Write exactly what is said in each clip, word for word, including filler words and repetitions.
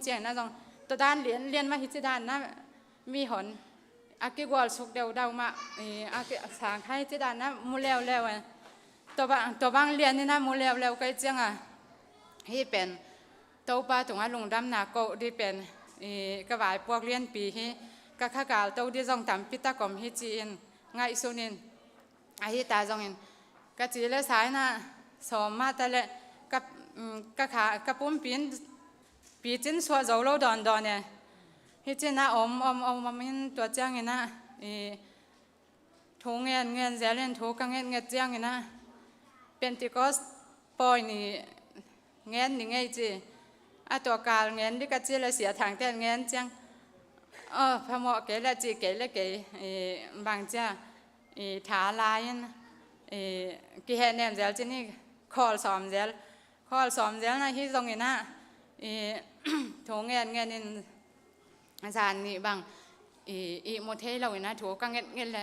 ciang na zong, tua dan lianlian mah hi ci dan na, mi hon a kigual suk deudau mah, i, a ki, sang hai ci dan na mu leuleu e. Tua bang, tua bang lian in a mu leuleu kei ciang a, hih pen Topa tungah lungdamna koh dih pen, i, ka vaipuak lianpi hi. Ka kha galto dih zong tampi tak om hi ci-in ngaihsun in, ahi ta zongin ka ci le sa in a sawm mah ta le ka, mm, ka kha, ka pumpi in picin suah zo lo dawndawn e. Hih ci-in a om, om, om, om in tua ciangin a, i, thu ngen ngen zel in thu ka nget nget ciangin a, Pentecost pawi ni ngen ni ngei ci. A tua kal ngen dih ka ci le Sia Thangte in ngen ciang, aw, phamawh kei le ci kei le kei, i, bang cia, i, tha lai in, i, kihehnem zel ci ni, khawl sawm zel. Khawl sawm zel na hi zongin a, i, thu ngen ngen in zan nih bang, i, ihmu thei lo in a thu ka nget nget le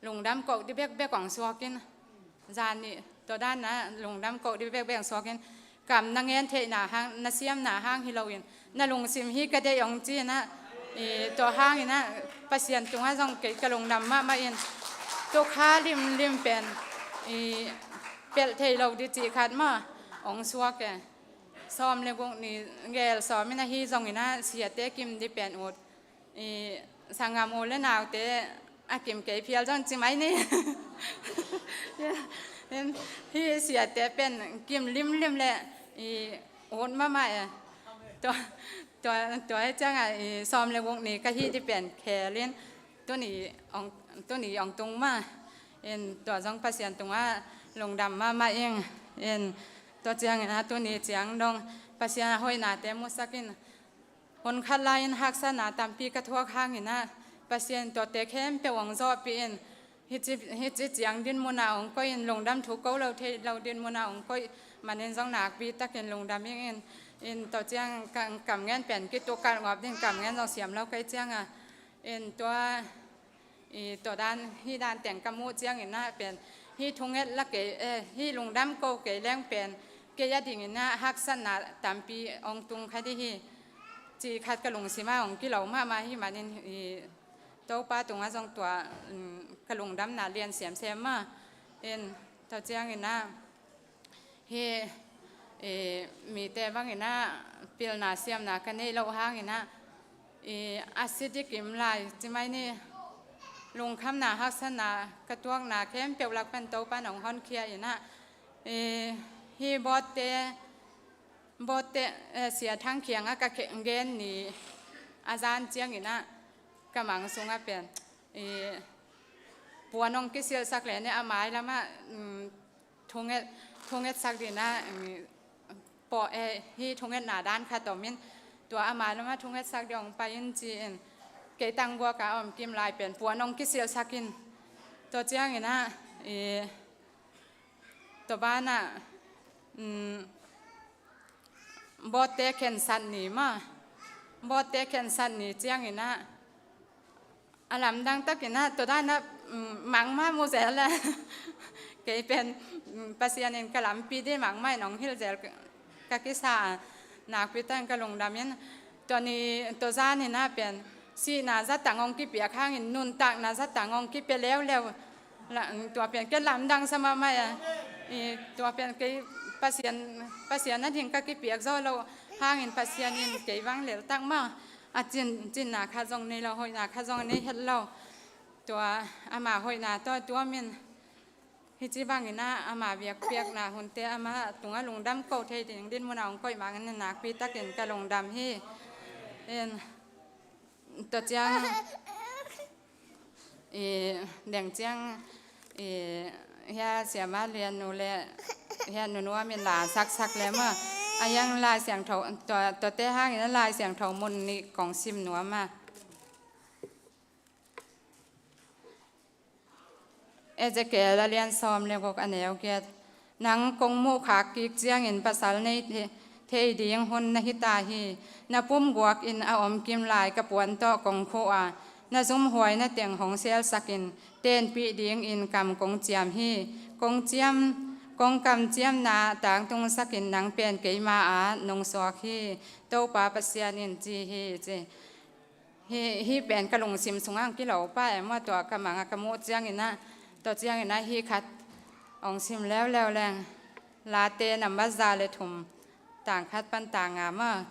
lungdam koh dih bekbek ong suak in. Zan nih tua dan na lungdam koh dih bekbek ong suak in. Kam na ngen theihna hang, na siamna hang hi lo in, na lungsim hi ka deih ong ci in a, i, tua hangin a Pasian tungah zong kei ka lungdam mahmah in. Tua kha limlim pen, i, pelh thei lo dih cih khat mah ong suak e. Sawm le guk ni gel sawm in a hi zongin a siate kim dih pen ut. I, sanggam u le naute a kim kei phial zong ci mai ni. Hih siate pen kim limlim le, i, ut mahmah e. Tua, tua, tua hi ciang a, i, sawm le guk ni ka hih dih pen khel in tuni ong, tuni ong tung mah in tua zong Pasian tungah lungdam mahmah ing. In tua ciangin a tuni ciang dong Pasian a hoihnate musak in, hun khat lai-in haksatna tampi ka thuak hangin a, Pasian tuate khempeuh ong zawhpih in, hih ci, hih ci ciang dinmun a ong koih in, lungdam thu ko lo thei lo dinmun a ong koih manin zong nakpi takin lungdam ing in, in tua ciang ka, kam ngen pen kituk kalh ngawp ding kam ngen zong siam lo kei ciang a, in tua i, tua dan, hih dan teng ka muh ciangin a pen, hih thunget la kei, eh, hih lungdam ko kei leng pen, kei a dingin a haksatna tampi ong tung kha dih hi. Cih khat ka lungsim a ong kilo mahmah hi manin, i, Topa tungah zong tua, mm, ka lungdamna lian semsem mah. In, tua ciangin a, hih, i, mite bangin a pilna siamna ka neih loh hangin a, i, a si dih kim lai ci mai ni, lungkhamna haksatna ka tuakna khempeuh lak pan Topa in ong honkhia in a, i, hih Bawtte, Bawtte, eh, Sia Thang kiangah ka khe, gen ni a zan ciangin a ka mang sungah pen, i, puan ong kisilhsak le ne a mailamah, mm, thunget, thungetsak ding a, mm, pawh, eh, hih thungetna dan khat om in, tua a mailamah thungetsak ding ong pai in ci-in, kei tangguak a om kim lai pen puan ong kisilhsak in. Tua ciangin a, i, tua banah, mm, Bawtte khensat ni mah. Bawtte khensat ni ciangin a, a lamdang takin a, tua dan a, mm, mangmah mu zel a. Kei pen, mm, Pasian in ka lampi dih mangmah in ong hilh zel ka, ka kisa a, nakpi takin ka lungdam in. Tua ni, tua zan in a pen, sihna zatang ong kipiak hangin, nuntakna zatang ong kipia leuleu. La, tua pen kei lamdang sa mahmah a. I, tua pen kei Pasian, Pasian a ding ka kipiak zo lo hangin Pasian in kei vang leltak mah a cin, cinna khat zong nei lo, hoihna khat zong nei het lo. Tua ama hoihna tawh tuam in, hih ci bangin a ama biakpiakna hunte ama tungah lungdam ko thei ding dinmun a ong koih mangin nakpi takin ka lungdam hi. In, tua ciang, i, deng ciang, i, hia Siama Lian nu le hia Nu Nuam in la saksak le maw. A hiang Lai Siangtho, tua, tuate hangin a Lai Siangtho mun nih kong sim nuam a. Ezekiel a lian sawm le guk a neu giat. Nang kong muhkhak kik ciangin pasal nei the-, thei ding hun na hi ta hi. Na pum guak in a om kim lai ka puan tawh kong khuh a, na zumhuai na teng hong selsak in, tenpih dingin kam kong ciam hi. Kong ciam Kong kamciamna tangtungsakin nang pen keima ah nong suak hi, Topa Pasian in ci hi ci. Hih, hih pen ka lungsim sungah ang kilo pah e maw, tua ka mangah ka muh ciangin ah, tua ciangin ah hih khat hong sim leuleu leng. Late nambat za le thum, tang khat pan tang nga maw.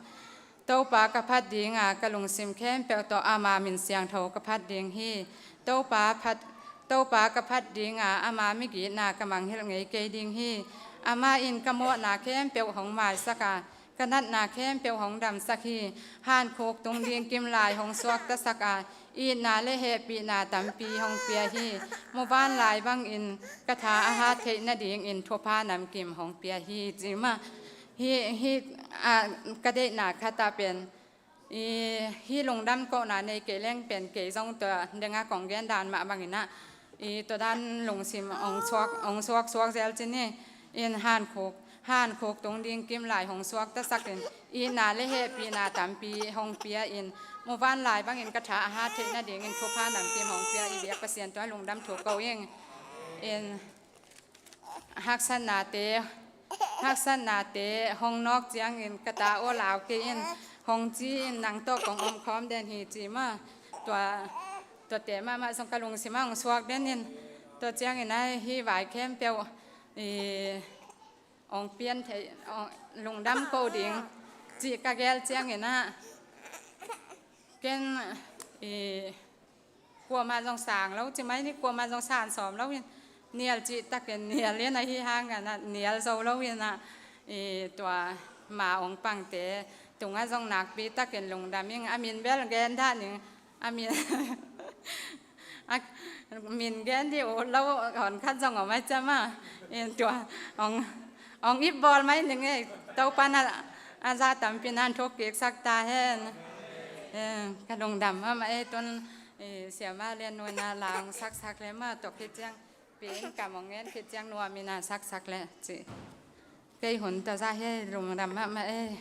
Topa ka phat dinga, ka lungsim khempeuh tawh ama min siangtho ka phat ding hi. Topa phat, Topa ka phat dinga, ama migitna ka mangngilh ngei kei ding hi. Amah in ka mawhna khempeuh hong maisak a, ka natna khempeuh hong damsak hi. Hankhuk tung ding kimlai hong suaktasak a, itna le hehpihna tampi hong pia hi. Muvanlai bangin ka tha a hat theih nadingin thupha namkim hong pia hi, ci mah. Hih, hih, ah, ka deihna khat ah pen, i, hih lungdam kohna nei kei leng pen kei zong tua dengah kong gen dan mah bangin ah, i, tua dan lungsim hong suak, hong suak suak zel cin hi. In hankhuk, hankhuk tung ding kimlai hong suaktasak in, itna le hehpihna tampi hong pia in, muvanlai bangin ka tha a hat theih nadingin thupha namkim hong pia i biak Pasian tungah lungdam thu ko ing. In, haksatnate, haksatnate hong nawk ciangin ka ta aw lau kei in, hong ci in, nang tawh kong om khawm den hi, ci mah. Tua, tuate mahmah zong ka lungsim ah hong suak den in, tua ciangin ah hih vai khempeuh, i, hong pian thei, hong lungdam ko ding cih ka gel ciangin ah, ken, i, kuamah zong sang lo ci mai ni, kuamah zong san sawm lo in, nial cih takin nial in, ahi hangin ah nial zo lo in ah, i, tua ma hong pangte tungah zong nakpi takin lungdam ing. A min bel gen dah ning, a min, a min gen dih ut lo hon khat zong om a, ci mah. In tua hong, hong ip bawl mai ning ei, Topa in a, a za tampi in thuk kiksak ta hen. Eh, ka lungdam mahmah ei. Tun, eh, siamah Lian Nu in a la hong saksak le mah, tua khit ciang pi in kam hong ngen khit ciang nuam in a saksak le ci. Kei hun ta za hi, lungdam mahmah ei.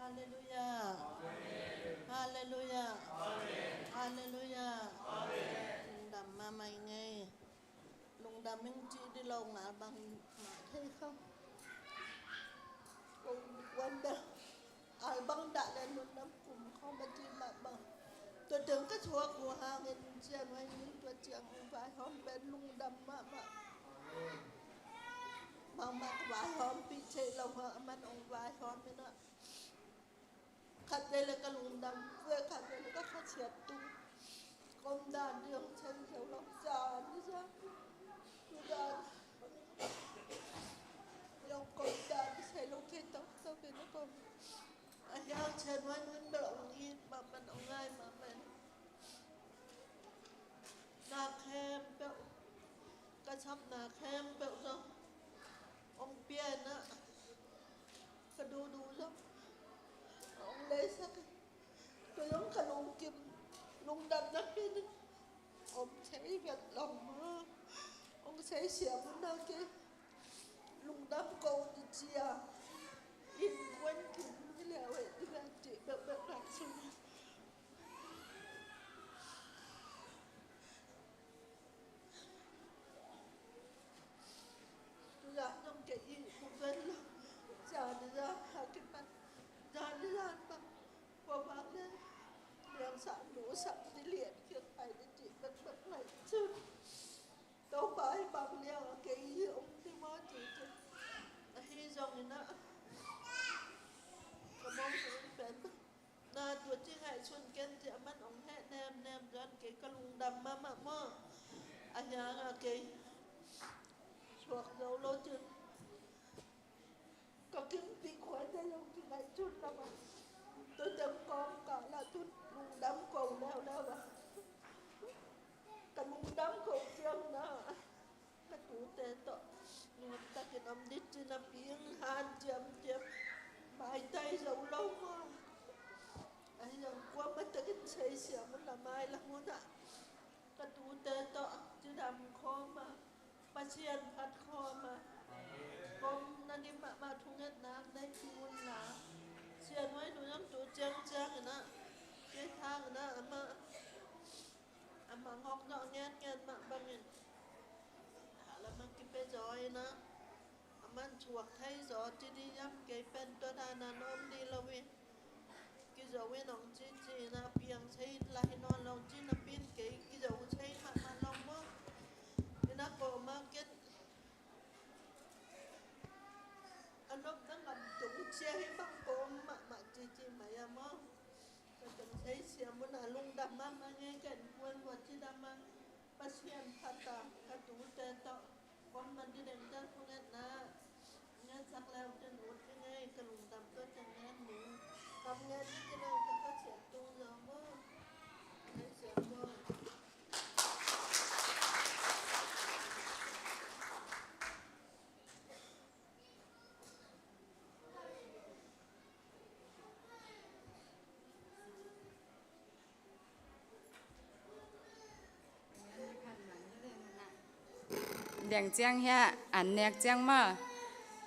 Halleluiah. Halleluiah. Halleluiah. Lungdam mahmah ing ei. Lungdam ing cih dih lo ngal bang mah thei kha. Kong wan bel al bang dah le lungdam kum khawm a cih mahmah. Tua teng ka thuak uh hangin Sia Nuai in tua ciang hong vaihawm pen lungdam mahmah. Bangmah ka vaihawmpih theih lo hang aman hong vaihawm in ah. Khatvei le ka lungdam ve, khatvei le ka khasiat tung. Ka om dan ding hong thei zo lo, zan ni zan. Zan. Ka om dan ding thei lo kei toktok in a ka om. A hiang Sia Nuai in bel hong it mahmah, hong ngai mahmah. Na khempeuh, ka sapna khempeuh zong hong pia in ah, ka duhduh zong hong leisak in. Tua zong ka lungkim, lungdamna pen in om thei vet lo maw. Hong seisiam un ah kei lungdam ko ding ci a, innkuan kim hi leh hoih ding a cih bekbek lak sung. Tuzan zong kei i mu ven lo. Zan i zan a kipan, zan i zan bang kua bang le liangsak, nusak ni lian kiang pai ni cih bekbek lai cun, Topa hi bang liang a kei hi om ding maw ci cin. Ahi zongin ah ka mawngmawng pen na tua ci ngaihsun ken ci a man hong heh nemnem zan kei ka lungdam mahmah maw. A hiang a kei suak zo lo cin. Ka kimpi khuate lo kingaihsun lo a, tua teng kawmkal ah tun lungdam ko leuleu a, ka lungdam ko ciang na, ka tute tawh nuam takin om ding ci napi in hanciam ciam, maitai zo lo maw. Ahi zong kuamah takin seisiam un la, mailam un ah ka tute tawh cidam khawm a, Pasian phat khawm a, kong na dim mahmah thungetna neihpih un la. Sia Nuai nu zong tu ciangciang in ah, kei thang in ah, amah, amah ngawk zawh ngenngen mah bangin, a lam a kipia zaw in ah, a man thuak thei zaw ci dih hiam, kei pen tua dan a na om dih lo in, kizo in hong ci ci in ah, piang thei la hi nawn lo ci napi in kei kizo thei mahmah lo maw. In ah kawm ah ken a nopna ngam tung cia hi bang kawm mahmah ci ci mai a maw. Ka teng thei siam un ah lungdam mahmah ngei, ken kuan vua cidam a, Pasian phat a, ka tute tawh kong man dih dengdang thungetna ngetsak leu cin ut ding ei, ka lungdam tua ciang ngen ning. Kam ngen dih ci leu ka khasiat tung zaw maw. Thei siam maw. Deng ciang hiah an nek ciang maw,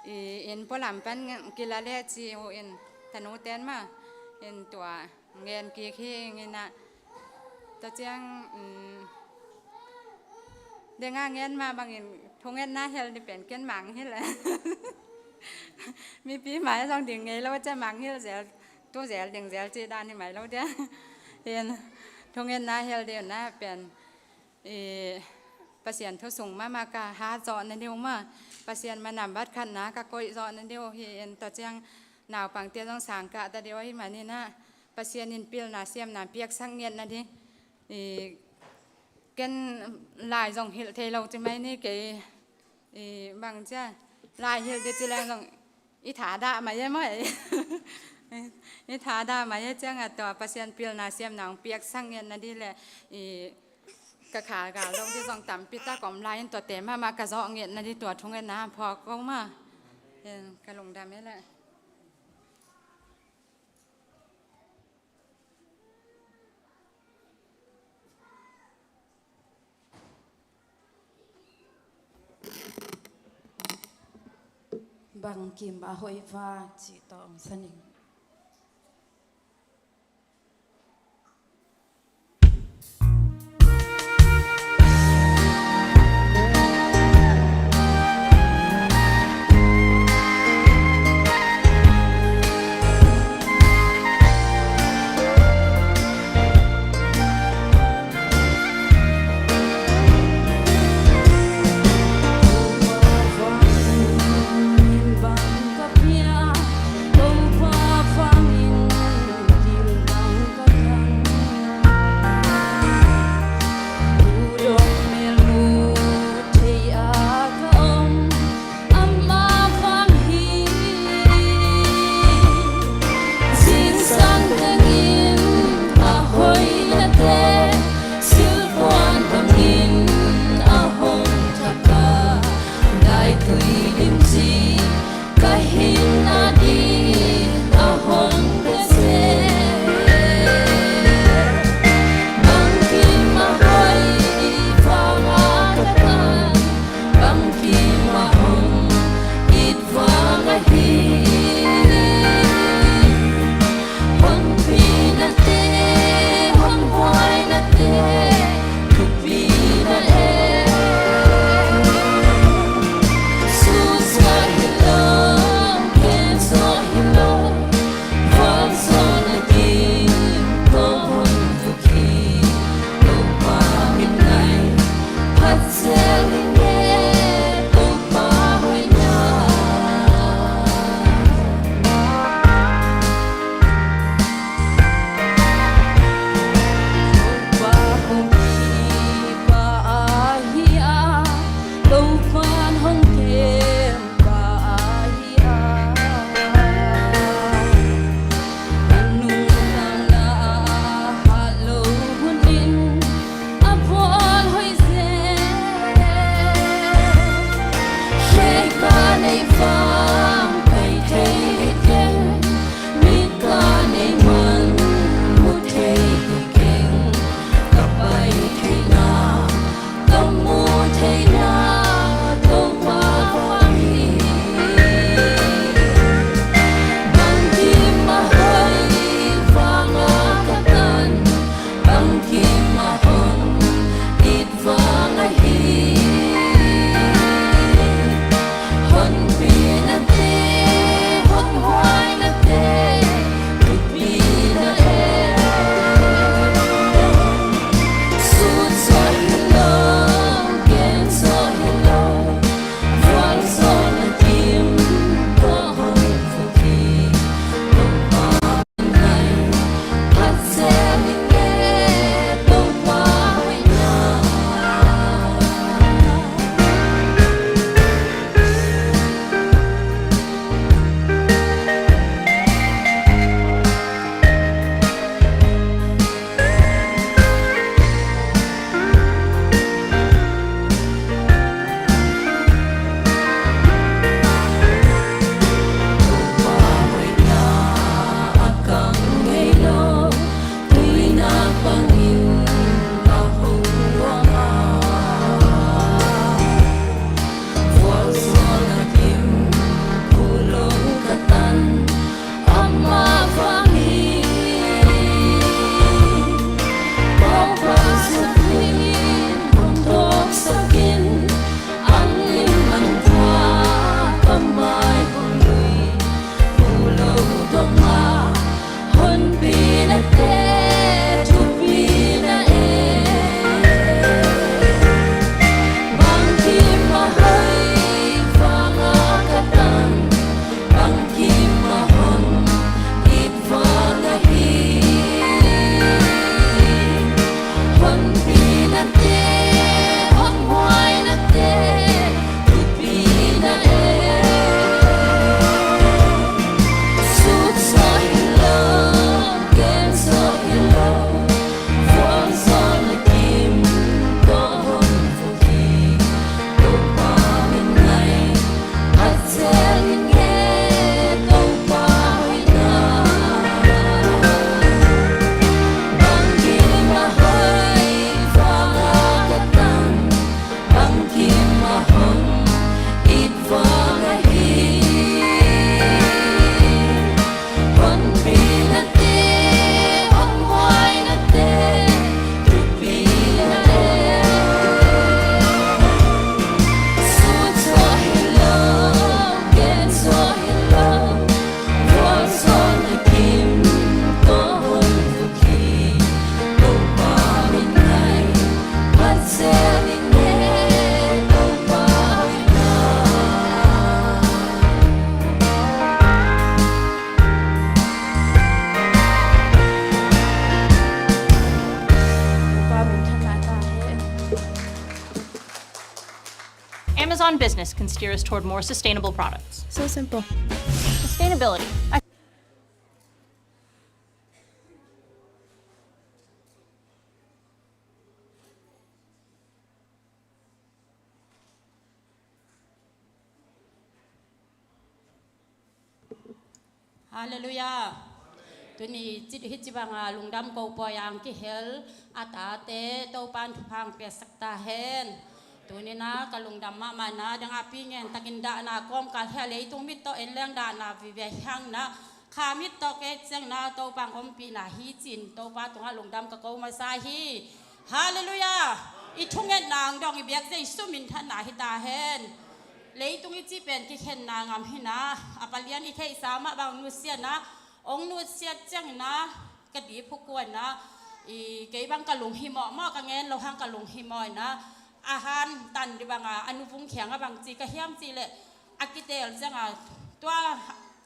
i inn pualam pan kila leh ci uh in, tanu ten maw, in tua ngen kik hi ing in ah. Tua ciang, um, deng a ngen mah bangin thungetna hel ding pen ken mangngilh. Mipi mai zong ding ngei lo cia, mangngilh zel, tu zel ding zel ci dan hi mai lo dia. In thungetna hel ding na pen, i, Pasian thu sung mahmah ka hat zawh na ding uh maw, Pasian manam bat khatna ka koih zawh na ding uh hi. In tua ciang naupangte zong sang kah ta ding uh hi manin ah, Pasian in pilna siamna piaksak ngiat na ding. I, ken lai zong hilh thei lo ci mai ni, kei, i, bang cia, lai hilh ding ci leng zong i thadah mai e maw. I thadah mai e ciang a, tua Pasian pilna siamna hong piaksak ngiat na ding le, i, ka kha gal lo ding zong tampi tak om lai in, tuate mahmah ka zawh ngiat na ding, tua thungetna phawk ko maw. Ka lungdam e leh. Bangkim a hoih va cih tawh hong sa ning. On business can steer us toward more sustainable products. So simple. Sustainability. Halleluiah. Tuni cit hi ci banga lungdam ko pawi ang kihel a tate Topan thupha ang piasak ta hen. Tuni na ka lungdam mahmah na dang a pi ngen takin dahna kawmkal hia leitung mit tawh en leng dahna vive hiang na kha mit tawh kei ciang na Topa ang ompihna hi cin Topa tungah lungdam ka ko masa hi. Halleluiah. I thungetna ang dong i biak Jesu min thanna hi ta hen. Leitung i cih pen kikhenna ngam hi na a palian i theihsa mah bang nusia na ong nusiat ciang na ka dip hukuan na i kei bang ka lunghimawh mawh ka ngen lo hang ka lunghimawh na a han tan di banga a nuvung khiang a bang ci ka hiam ci leh a kitel cianga tua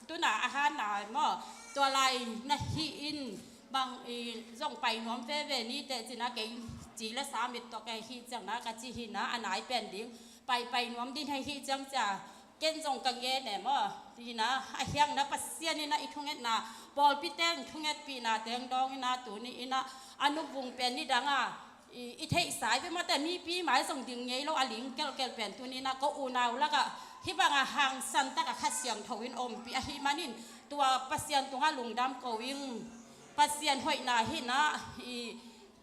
tuna a han na maw tua lai na hi in bang i zong pai nuam veve ni teh cina kei ci le sa mit tawh kei hi ciang na ka ci hi na a nai pen ding pai pai nuam din hei hi ciang cia ken zong ka ngen e maw tina a hiang na Pasian ina i thungetna pawlpi teng thungetpihna teng dawng ina tuni ina a nuvung pen ni danga i, i theihsa i ve mawte mipi mai zong ding ngei lo a ling kelkel pen tuni na ko unau laka hi banga hangsan taka Kha Siangtho in ompih ahi manin tua Pasian tunga lungdam ko ing Pasian hoihna hi na i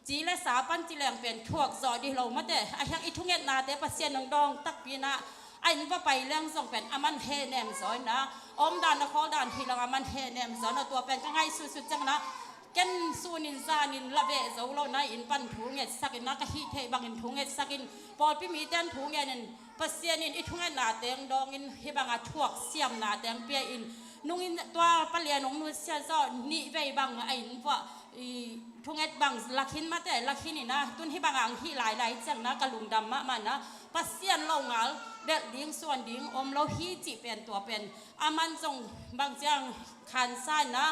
ci le sa pan ci leng pen thuak zawh dih lo mate a hiang i thungetnate Pasian nong dawng takpi na a in va pai leng zong pen a man he nem zaw ina omdan a khawldan hi lo a man he nem zaw na tua pen ka ngaihsutsut ciang na ken sunin zanin la veh zo lo na in pan thu ngetsak in na ka hih theih bangin thu ngetsak in pawlpi miten thu ngenin Pasian in i thungetna teng dawngin hi banga thuak siamna teng pia in nungin tua palian ong nusia zaw nih vei bang a in vuah i thunget bang lakhin mate lakhin ina tun hi banga ang hih lailai ciang na ka lungdam mahmah na Pasian lo ngal belh ding suan ding om lo hi cih pen tua pen a man zong bang ciang khansa ina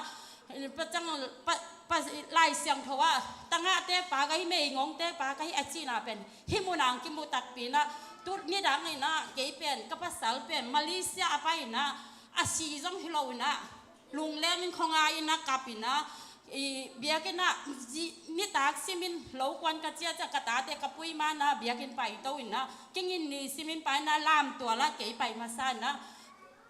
Pacang pa, pa, Lai Siangtho ah tangahte pa ka hi meingongte pa ka hi a cihna pen hi munang kimu takpi na tu nidang ina kei pen ka pasal pen Malaysia a pai ina a si zong hi lo ina lungleng in khongai ina kap ina i biakinn ah nitak simin lo kuan ka ciacia ka tate ka pui mana biakinn pai to ina kingin ni simin pai na lam tuala kei pai masa ina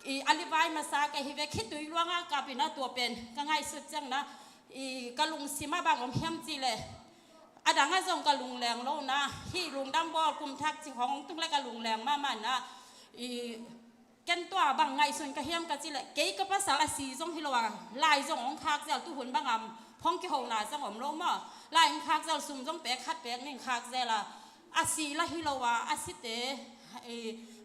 i a livai masa ka hi ve khitui luanga kap ina tua pen ka ngaihsut ciang na i ka lungsima bang om hiam ci le a dang a zong ka lungleng lo na hi lungdam bawl kum thak ci hong tung le ka lungleng mahmah na i ken tua bang ngaihsun ka hiam ka ci le kei ka pasal a si zong hi lo a lai zong hong khak zel tuhun bangam hong kihona zong om lo maw lai hong khak zel sum zong pek khat pek ning khak zel a a si la hi lo a a site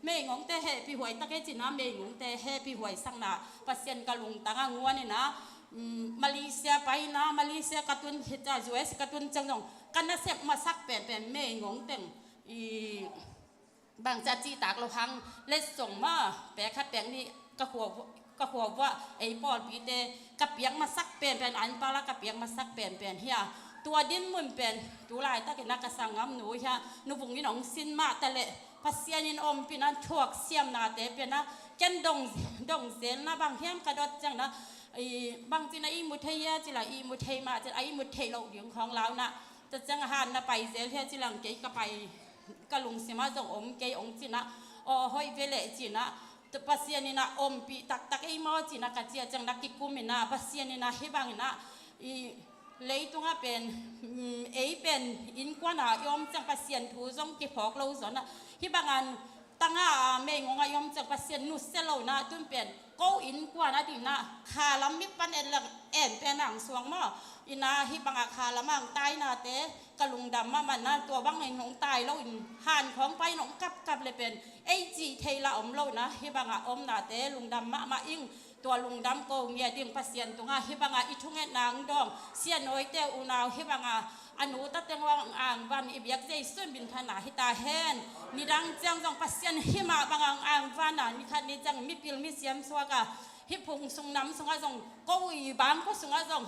meingongte hehpih huai tak e cina meingongte hehpih huai sakna Pasian ka lungtang a nguan ina Malaysia paina Malaysia ka tun hita U S ka tun ceng zong ka nasep masak penpen meingong teng i bangca cihtak lo hang letsong ma pek khat pek nih ka khua ka khua vuah ei pawlpite ka piak masak penpen an pala ka piak masak penpen hia tua din mun pen tu laitakin a ka sanggam nu hia nuvung in ong sin mah ta leh Pasian in ompina thuak siamnate pena ken dong dong zelna bang hiam ka dot ciangna i bang cina i mu thei hia cila i mu thei mah cila i mu thei loh ding khawng launa ta ciang a han na pai zel hia cilang kei ka pai ka lungsima zong om kei ong cina aw hoih ve leh cina Pasian ina ompih taktak ei maw cina ka cia ciang na kikum ina Pasian ina hi bang ina i leitunga pen ei pen innkuana i om ciang Pasian thu zong kiphawk lo zona hi banga tanga a meingonga i om ciang Pasian nusia lo na tun pen ko innkuana dingna khalam mi pan en lang en pen ang suang maw ina hi banga khalam ang tainate ka lungdam mahmah na tua bangin hong tai lo in han khawng pai in hong kapkap le pen ei cih thei la om lo na hi banga omnate lungdam mahmah ing tua lungdam ko ngia ding Pasian tunga hi banga i thungetna ang dawng sianawite unau hi banga a nu ta teng ang ang van i biak Jesu min thana hi ta hen nidang ciang zong Pasian hi mah banga ang ang vana nikhat ni ciang mipil mi siam suaka hi phung sung nam sunga zong ko i bang ko sunga zong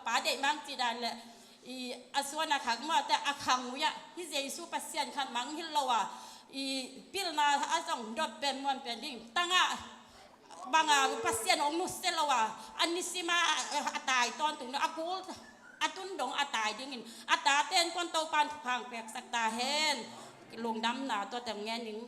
pa deih mang ci dan le i a suan a khak mawte a khang uya hi Jesu Pasian khat mang hil lo a i pilna a zong dot pen muan pen ding tangah banga Pasian hong nusia lo a, a nisim a, a tai tawntung dong, a kul a tun dong a tai dingin a taten kuan Topan thupha piaksak ta hen. Lungdamna tua teng ngen ning.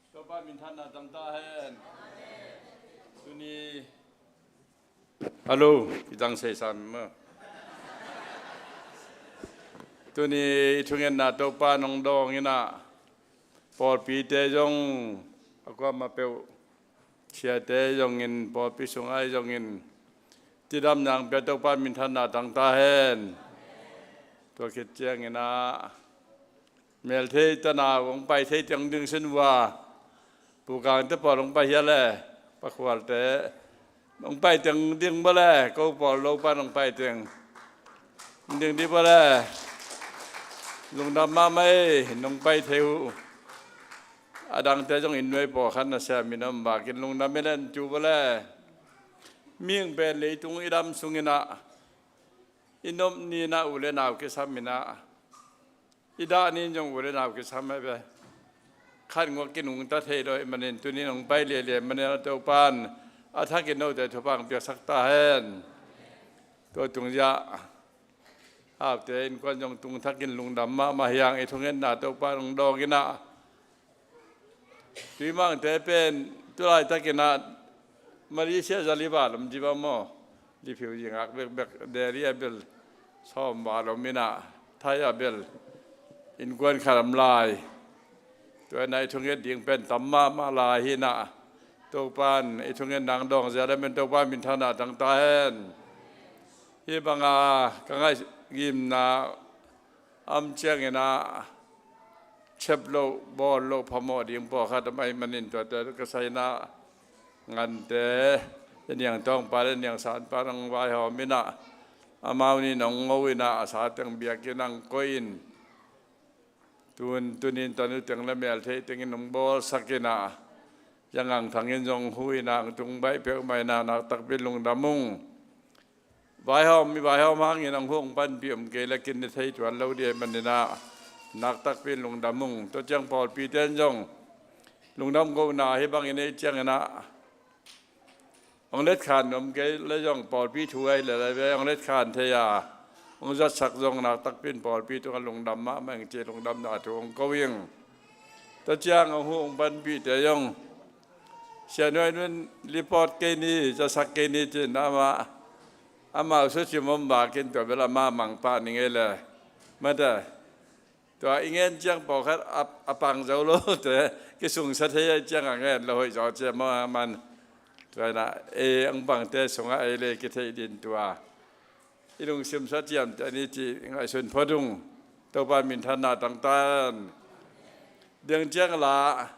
Topa minthanna tang ta hen. Tuni Hello, i tang sei sam maw. Tuni i thungetna Topa nong dawng inah, pawlpite zong a kuamah peuh, siate zongin, pawlpi sungah zongin cidam nang pia Topa minthanna tang ta hen. Tua khit cianginah Melthei tanau hong pai thei teng ding sin vua. Pukangte pawl hong pai hia le, Pakhualte hong pai teng ding bale, ko pawl lo pan hong pai teng ding ding bale. Lungdam mahmah ei, nong pai thei uh. A dangte zong in nuai pawlkhat na siam in om bakin lungdam i len cu bale. Mihing pen leitung i dam sunginah i nop ninah u le nau kisam inah i dah nin zong u le nau kisam a ve. Khat ngua kinungta thei lo ahih manin tuni nong pai lialia manin a Topan a thakin note thupha piaksak ta hen. Tua tungziah haute innkuan zong tungthakin lungdam mahmah hiang i thungetna Topa nong dawng inah Tuimangte pen tulaitakinah Malaysia zaliva lam ziva maw? Liphiu zingak bekbek Delhi a bel sawm val om inah Thai a bel innkuan khat om lai. Tua inah i thunget ding pen tam mahmah lai hinah Topan i thunget nang dawng zia le men Topa minthanna tang ta hen. Hih banga ka ngaihgimna om cianginah chep loh bawl loh phamawh ding pawlkhat om ahih manin tuate ka sainah Ngante, i niangtawngpa le niangsanpa nong vaihawm inah amau nih nong ngo inah a sa teng biakinn ang koih in tun tunin tanu teng le Melthei tengin nong bawlsak inah Zangangthang in zong hu inah ang tung baih peuhmah inah naktakpi lungdam ung. Vaihawm, mi vaihawm hangin ang hong panpih om kei le kin ni thei tuan lo dih ahih maninah naktakpi lungdam ung. Tua ciang pawlpite in zong lungdam kohna hih bangin ei cianginah hong letkhan om kei le zong pawlpi thu ahi le le ve hong letkhan thei a hong zatsak zong naktakpi in pawlpi tungah lungdam mahmah ing ci lungdamna thu hong ko ing. Tua ciang hong hu hong panpihte zong Sia Nuai Nun lipawt kei ni, zasak kei ni cin amah amau sucim om bakin tua bel amah mangpah ni ngei le. Mate tua i ngen ciang pawlkhat a, a pang zo lote kisungsa thei a ciang a ngen lo hoih zaw ciam aw man. Tua inah ei ang pangte sungah ei le kitheih din tua i lungsim sa ciamte ni ci ngaihsun phot ung. Topa minthanna tangtan. Diang ciang la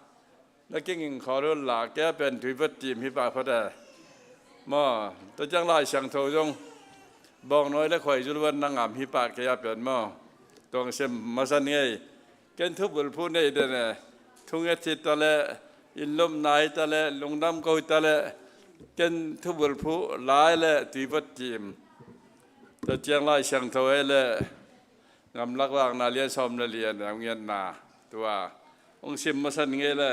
na kinging khawl hun la kei a pen tui vat tim hi pah phot e. Maw, tua ciang Lai Siangtho zong bawngnawi le khuaizul van na ngam hi pah kei a pen maw. Tuang sem masan ngei. Ken thubulphuh nei den e. Thunget hi ta le, innlopna hi ta le, lungdam ko hi ta le, ken thubulphuh lai le tui vat tim. Tua ciang Lai Siangtho ei le Ngamlak Vakna lian sawm le lian a ngiatna tua hong sim masan ngei le.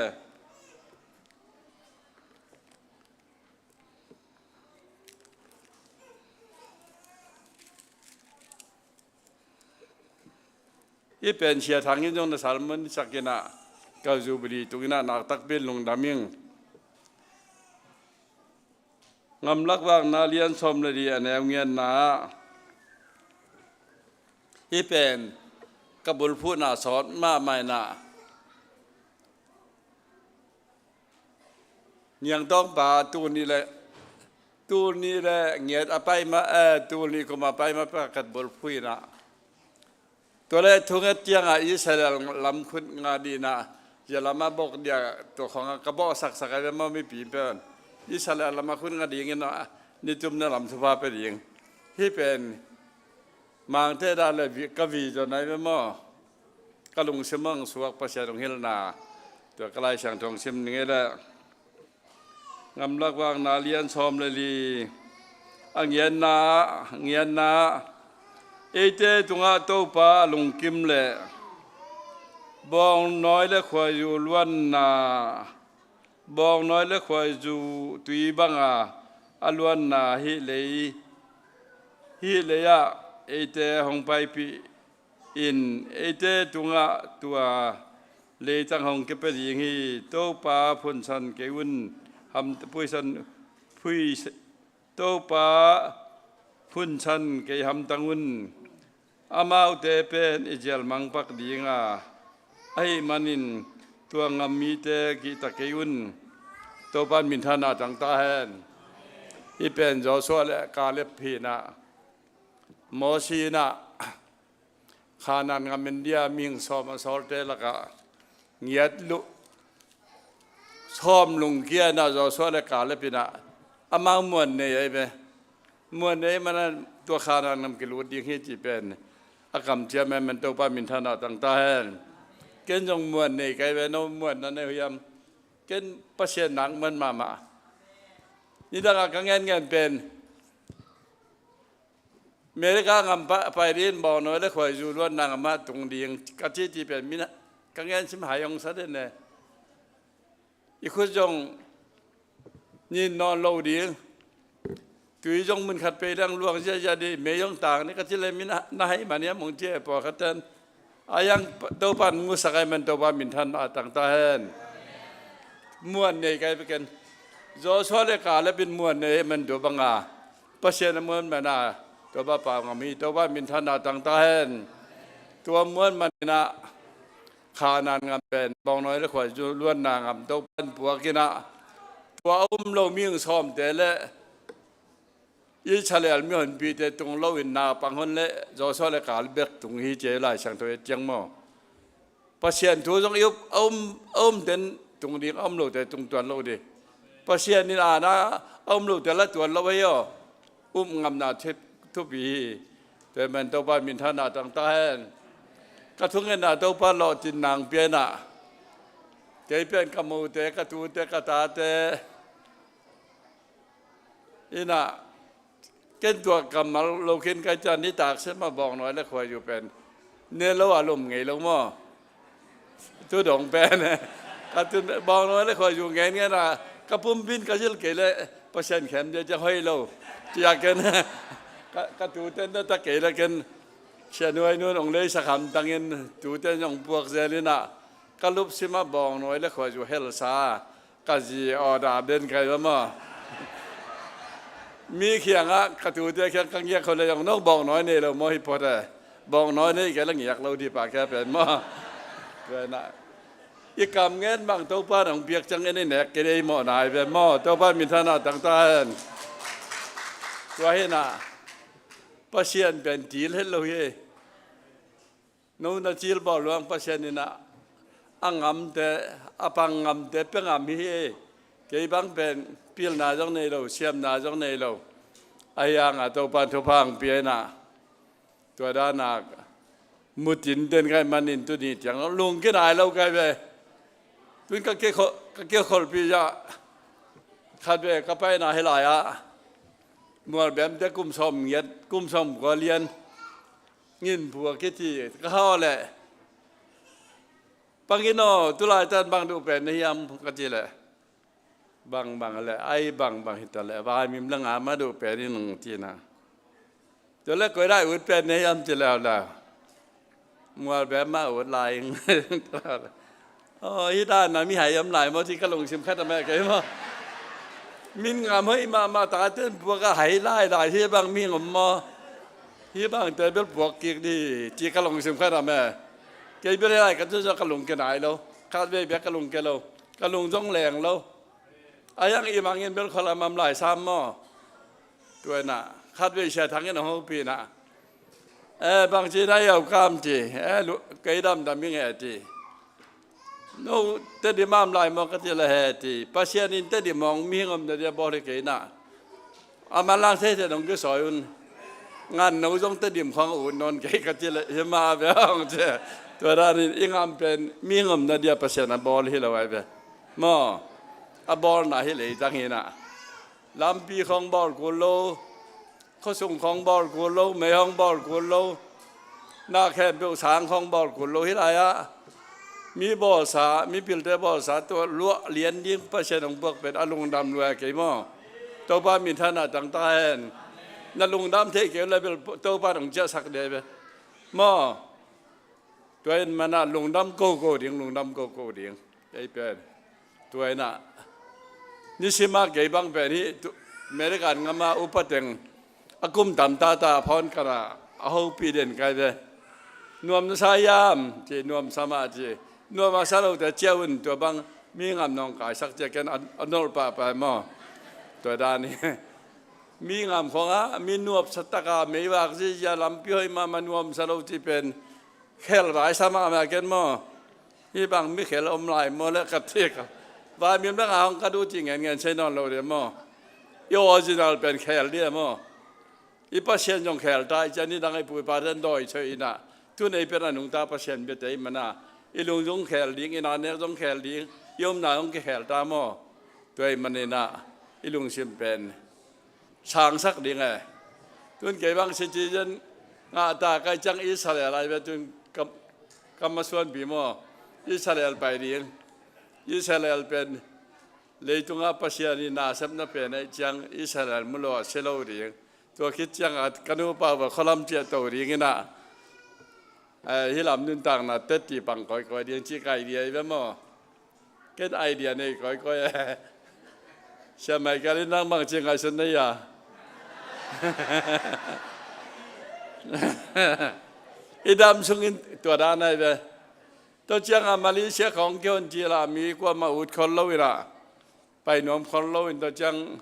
Hih pen Sia Thang in zong na salmon sak inah ka Jubilee tung inah naktakpi in lungdam ing. Ngamlak Vakna lian sawm le li a neu ngianna ah hih pen ka bulphuhna sawt mahmah inah Niangtawngpa tul nih le tul nih le ngiat a pai mah, eh, tul nih kum a pai mah pakhat bulphuh inah. Tua le thunget ciangah Israel lam khut ngah dih inah zia lamah bawk dia tua khawngah ka bawhsaksak ai ve maw mipi pen. Israel lamah khut nga dingin a, nitumna lam thupha pia ding. Hih pen mangte dan le vi-, ka vision ai ve maw. Ka lungsim hong suak Pasian hong hilhna. Tua ka Lai Siangtho hong sim ning ei leh. Ngamlak Vakna lian sawm le li. A ngiatna, a ngiatna. Eite tungah Topa a lungkim le bawngnawi le khuaizu luanna, bawngnawi le khuaizu tui banga a luanna hih lei, hih lei-ah eite hong paipih in eite tungah tua leitang hong kipia ding hi. Topa phunsan kei un, ham, phuisan, phui, Topa phunsan kei hamtang un. Amaute pen i zial mangpak dinga, ahih manin tua ngam mite kihta kei un. Topa in minthanna tang ta hen. Hih pen Joshua le Kaleb hi-in ah, Mosi in ah, Kanaan ngam in dia mihing sawm a sawlte lakah ngiat luh sawm lungkia in ah Joshua le Kaleb in ah amau muan nei ai ve. Muan nei man ah tua Kanaan ngam kilut ding hi cih pen a kamciam ai man Topa minthanna tang ta hen. Ken zong muan nei ka hi ve, no muan na nei uh hiam? Ken Pasian nak man mahmah. Nidangah ka ngenngen pen America ngam pa-, pai ding, bawngnawi le khuaizu luanna ngam ah tung ding ka ci cih pen min ka ngen sim hai hong sa den e. I khut zong nin nawn lo ding. Tui zong mun khat pei dang luang ziahziah ding, mei zong tang ding ka ci le min na hai man hiam hong ci e pawlkhat ten. A yang Topa in musak ai man Topa minthanna tang ta hen. Muan nei ka hi bek in. Joshua le Kaleb in muan nei man tua banga Pasian a muan man a Topa pau ngam hi. Topa minthanna tang ta hen. Tua muan man in ah Kanaan ngam pen bawngnawi le khuaizu luanna ngam Topa in puak in ah tua a um lo mihing sawmte le Israel mihonpite tung lo in naupang hon le Joshua le Kaleb bek tung hi ci e Lai Siangtho i et ciang maw. Pasian thu zong i up, a um, a um ten tung ding, a um lote tung tuan lo ding. Pasian in aana a um lote la tuan lo hi aw. Um ngamna thup, thupi hi. Tua man Topa minthanna tang ta hen. Ka thungetna Topa lawhcin nang pia in ah kei pen ka mote, ka tute, ka tate in ah ken tua kammal lo khin ka hi ciang nitak sia mah bawngnawi le khuaizu pen ne lo a lum ngei lo maw? Tu dong pen ka tun bawngnawi le khuaizu ngen ngen a ka pumpin ka zil kei le Pasian khem dia ciang hoih lo. Tia ken ka, ka tuten na ta kei le ken Sia Nuai nun hong leisak hamtangin tuten hong puak zel in ah ka lupsim ah bawngnawi le khuaizu helsa ka zi order den kai ba maw? Mi kiangah ka tute kiang ka ngiak khol le zong no bawngnawi nei lo maw hi phot e. Bawngnawi nei kei la ngiak lo dih pah kei pen maw? Tua in ah i kam ngen bang Topa in hong piak ciangin i nek kei dei mawh nai pen maw? Topa minthanna tang ta hen. Tua hi in ah Pasian pen til het lo hi. No na cilbawl luang Pasian in ah a ngamte, a pang ngamte pia ngam hi. Kei bang pen pilna zong nei lo, siamna zong nei lo. Ahi hangah Topa in thupha hong pia in ah tua dan a mutin den ka hih manin tuni ciang lungkia nai lo ka hi ve. Tun ka kikholh, ka kikholhpih zah khat ve ka paina hi lai-ah mualbemte kum sawm ngiat, kum sawm kua lian ngin pua kiti ka hau leh, bang in aw, tulaitan bang duh pen na hiam ka ci leh, bang bang leh, ai bang bang hita leh, vaimim le ngam a duh pen in hong ci na. Tua leh koi lai ut pen na hiam ci leh, mualbem mah ut lai ing. Aw, hih dan a mi hai om lai maw ci ka lungsim khat a meh kei maw? Min ngam hoih mahmah ta ten puak a hai lai lai hi bang mi ngom maw? Hih bangte bel puak kik dih ci ka lungsim khat a meh. Kei bel hih lai ka tun zong ka lungkia nai lo. Khat vei bek ka lungkia lo. Ka lung zong leng lo. A yang i mangin bel khualam am lai sam maw? Tua in ah khat vei Sia Thang in a hopih in ah, eh, bang ci na yau kam ci, eh, lu-, kei damdam i ngeh ci. No Tedim a om lai maw ka ci leh, he ci. Pasian in Tedim hong mihing omna dia bawl hi kei na. A manlang theithei nong kisawi un. Ngan no zong Tedim khawng a ut nawn kei ka ci leh, hi mah ve hong ci. Tua danin i gam pen mihing omna dia Pasian a bawl hi lo ai ve maw. A bawlna hi lei zang hi na. Lampi khawng bawl kul lo, khuasung khawng bawl kul lo, mei khawng bawl kul lo, na khempeuh sang khawng bawl kul lo hi lai-ah, mi bawlsa, mipilte bawlsa tua luah lian ding Pasian hong puak pen a lungdam lua kei maw. Topa minthanna tangtak hen. Na lungdam thei kei uh leh bel Topa in hong ciahsak dih ve maw. Tua ahih manin lungdam koko ding, lungdam koko ding. Kei pen tua in ah, nisim a kei bang pen hih American gam a upa teng a kum tam tata phone khat a, a hopih den kai ve. Nuam na sa hiam ci, nuam sa mah ci. Nuam a sa lote ciah un, tua bang mi gam nawngkaisak ci a, ken a, a nolh pahpah maw. Tua dan hi. Mi gam khawng ah mi nuamsa tak a, meivak zihziah, lampi hoih mahmah, nuamsa lo ci pen khel vai sa mahmah ken maw. Hih bang mi khel om lai maw leh ka thei ka. Vaimim lak a hong ka duh ci ngen ngen sei nawn lo ding maw. I original pen khel ding maw. I Pasian zong khel ta, i cian i dang i pu i pa ten dawi thei in ah. Tun ei pen a nungta Pasian biate i hih manin i lungzung khel ding, i nanek zong khel ding, i omna zong kikhel ta maw. Tua ahih manin ah i lungsim pen sangsak ding e. Tun kei bang citizen ngah ta ka hih ciang Israel ah i ve, tun ka, ka masuanpi maw, Israel pai ding. Israel pen leitungah Pasian i nasepna pen ahih ciang Israel mu lo a si lo ding. Tua khit ciangah ka nupa uh va khualam ciah to ding in ah, eh, hih lam nuntakna teci pang kawikawi ding cih ka idea hi ve maw. Ken idea nei kawikawi e. Sia Michael in nang bangci ngaihsun na hia? I dam sungin tua dan ahi ve. Tua ciangah Malaysia khawng kihon cil a, mi kuamah ut khol lo in ah, pai nuam khol lo in, tua ciang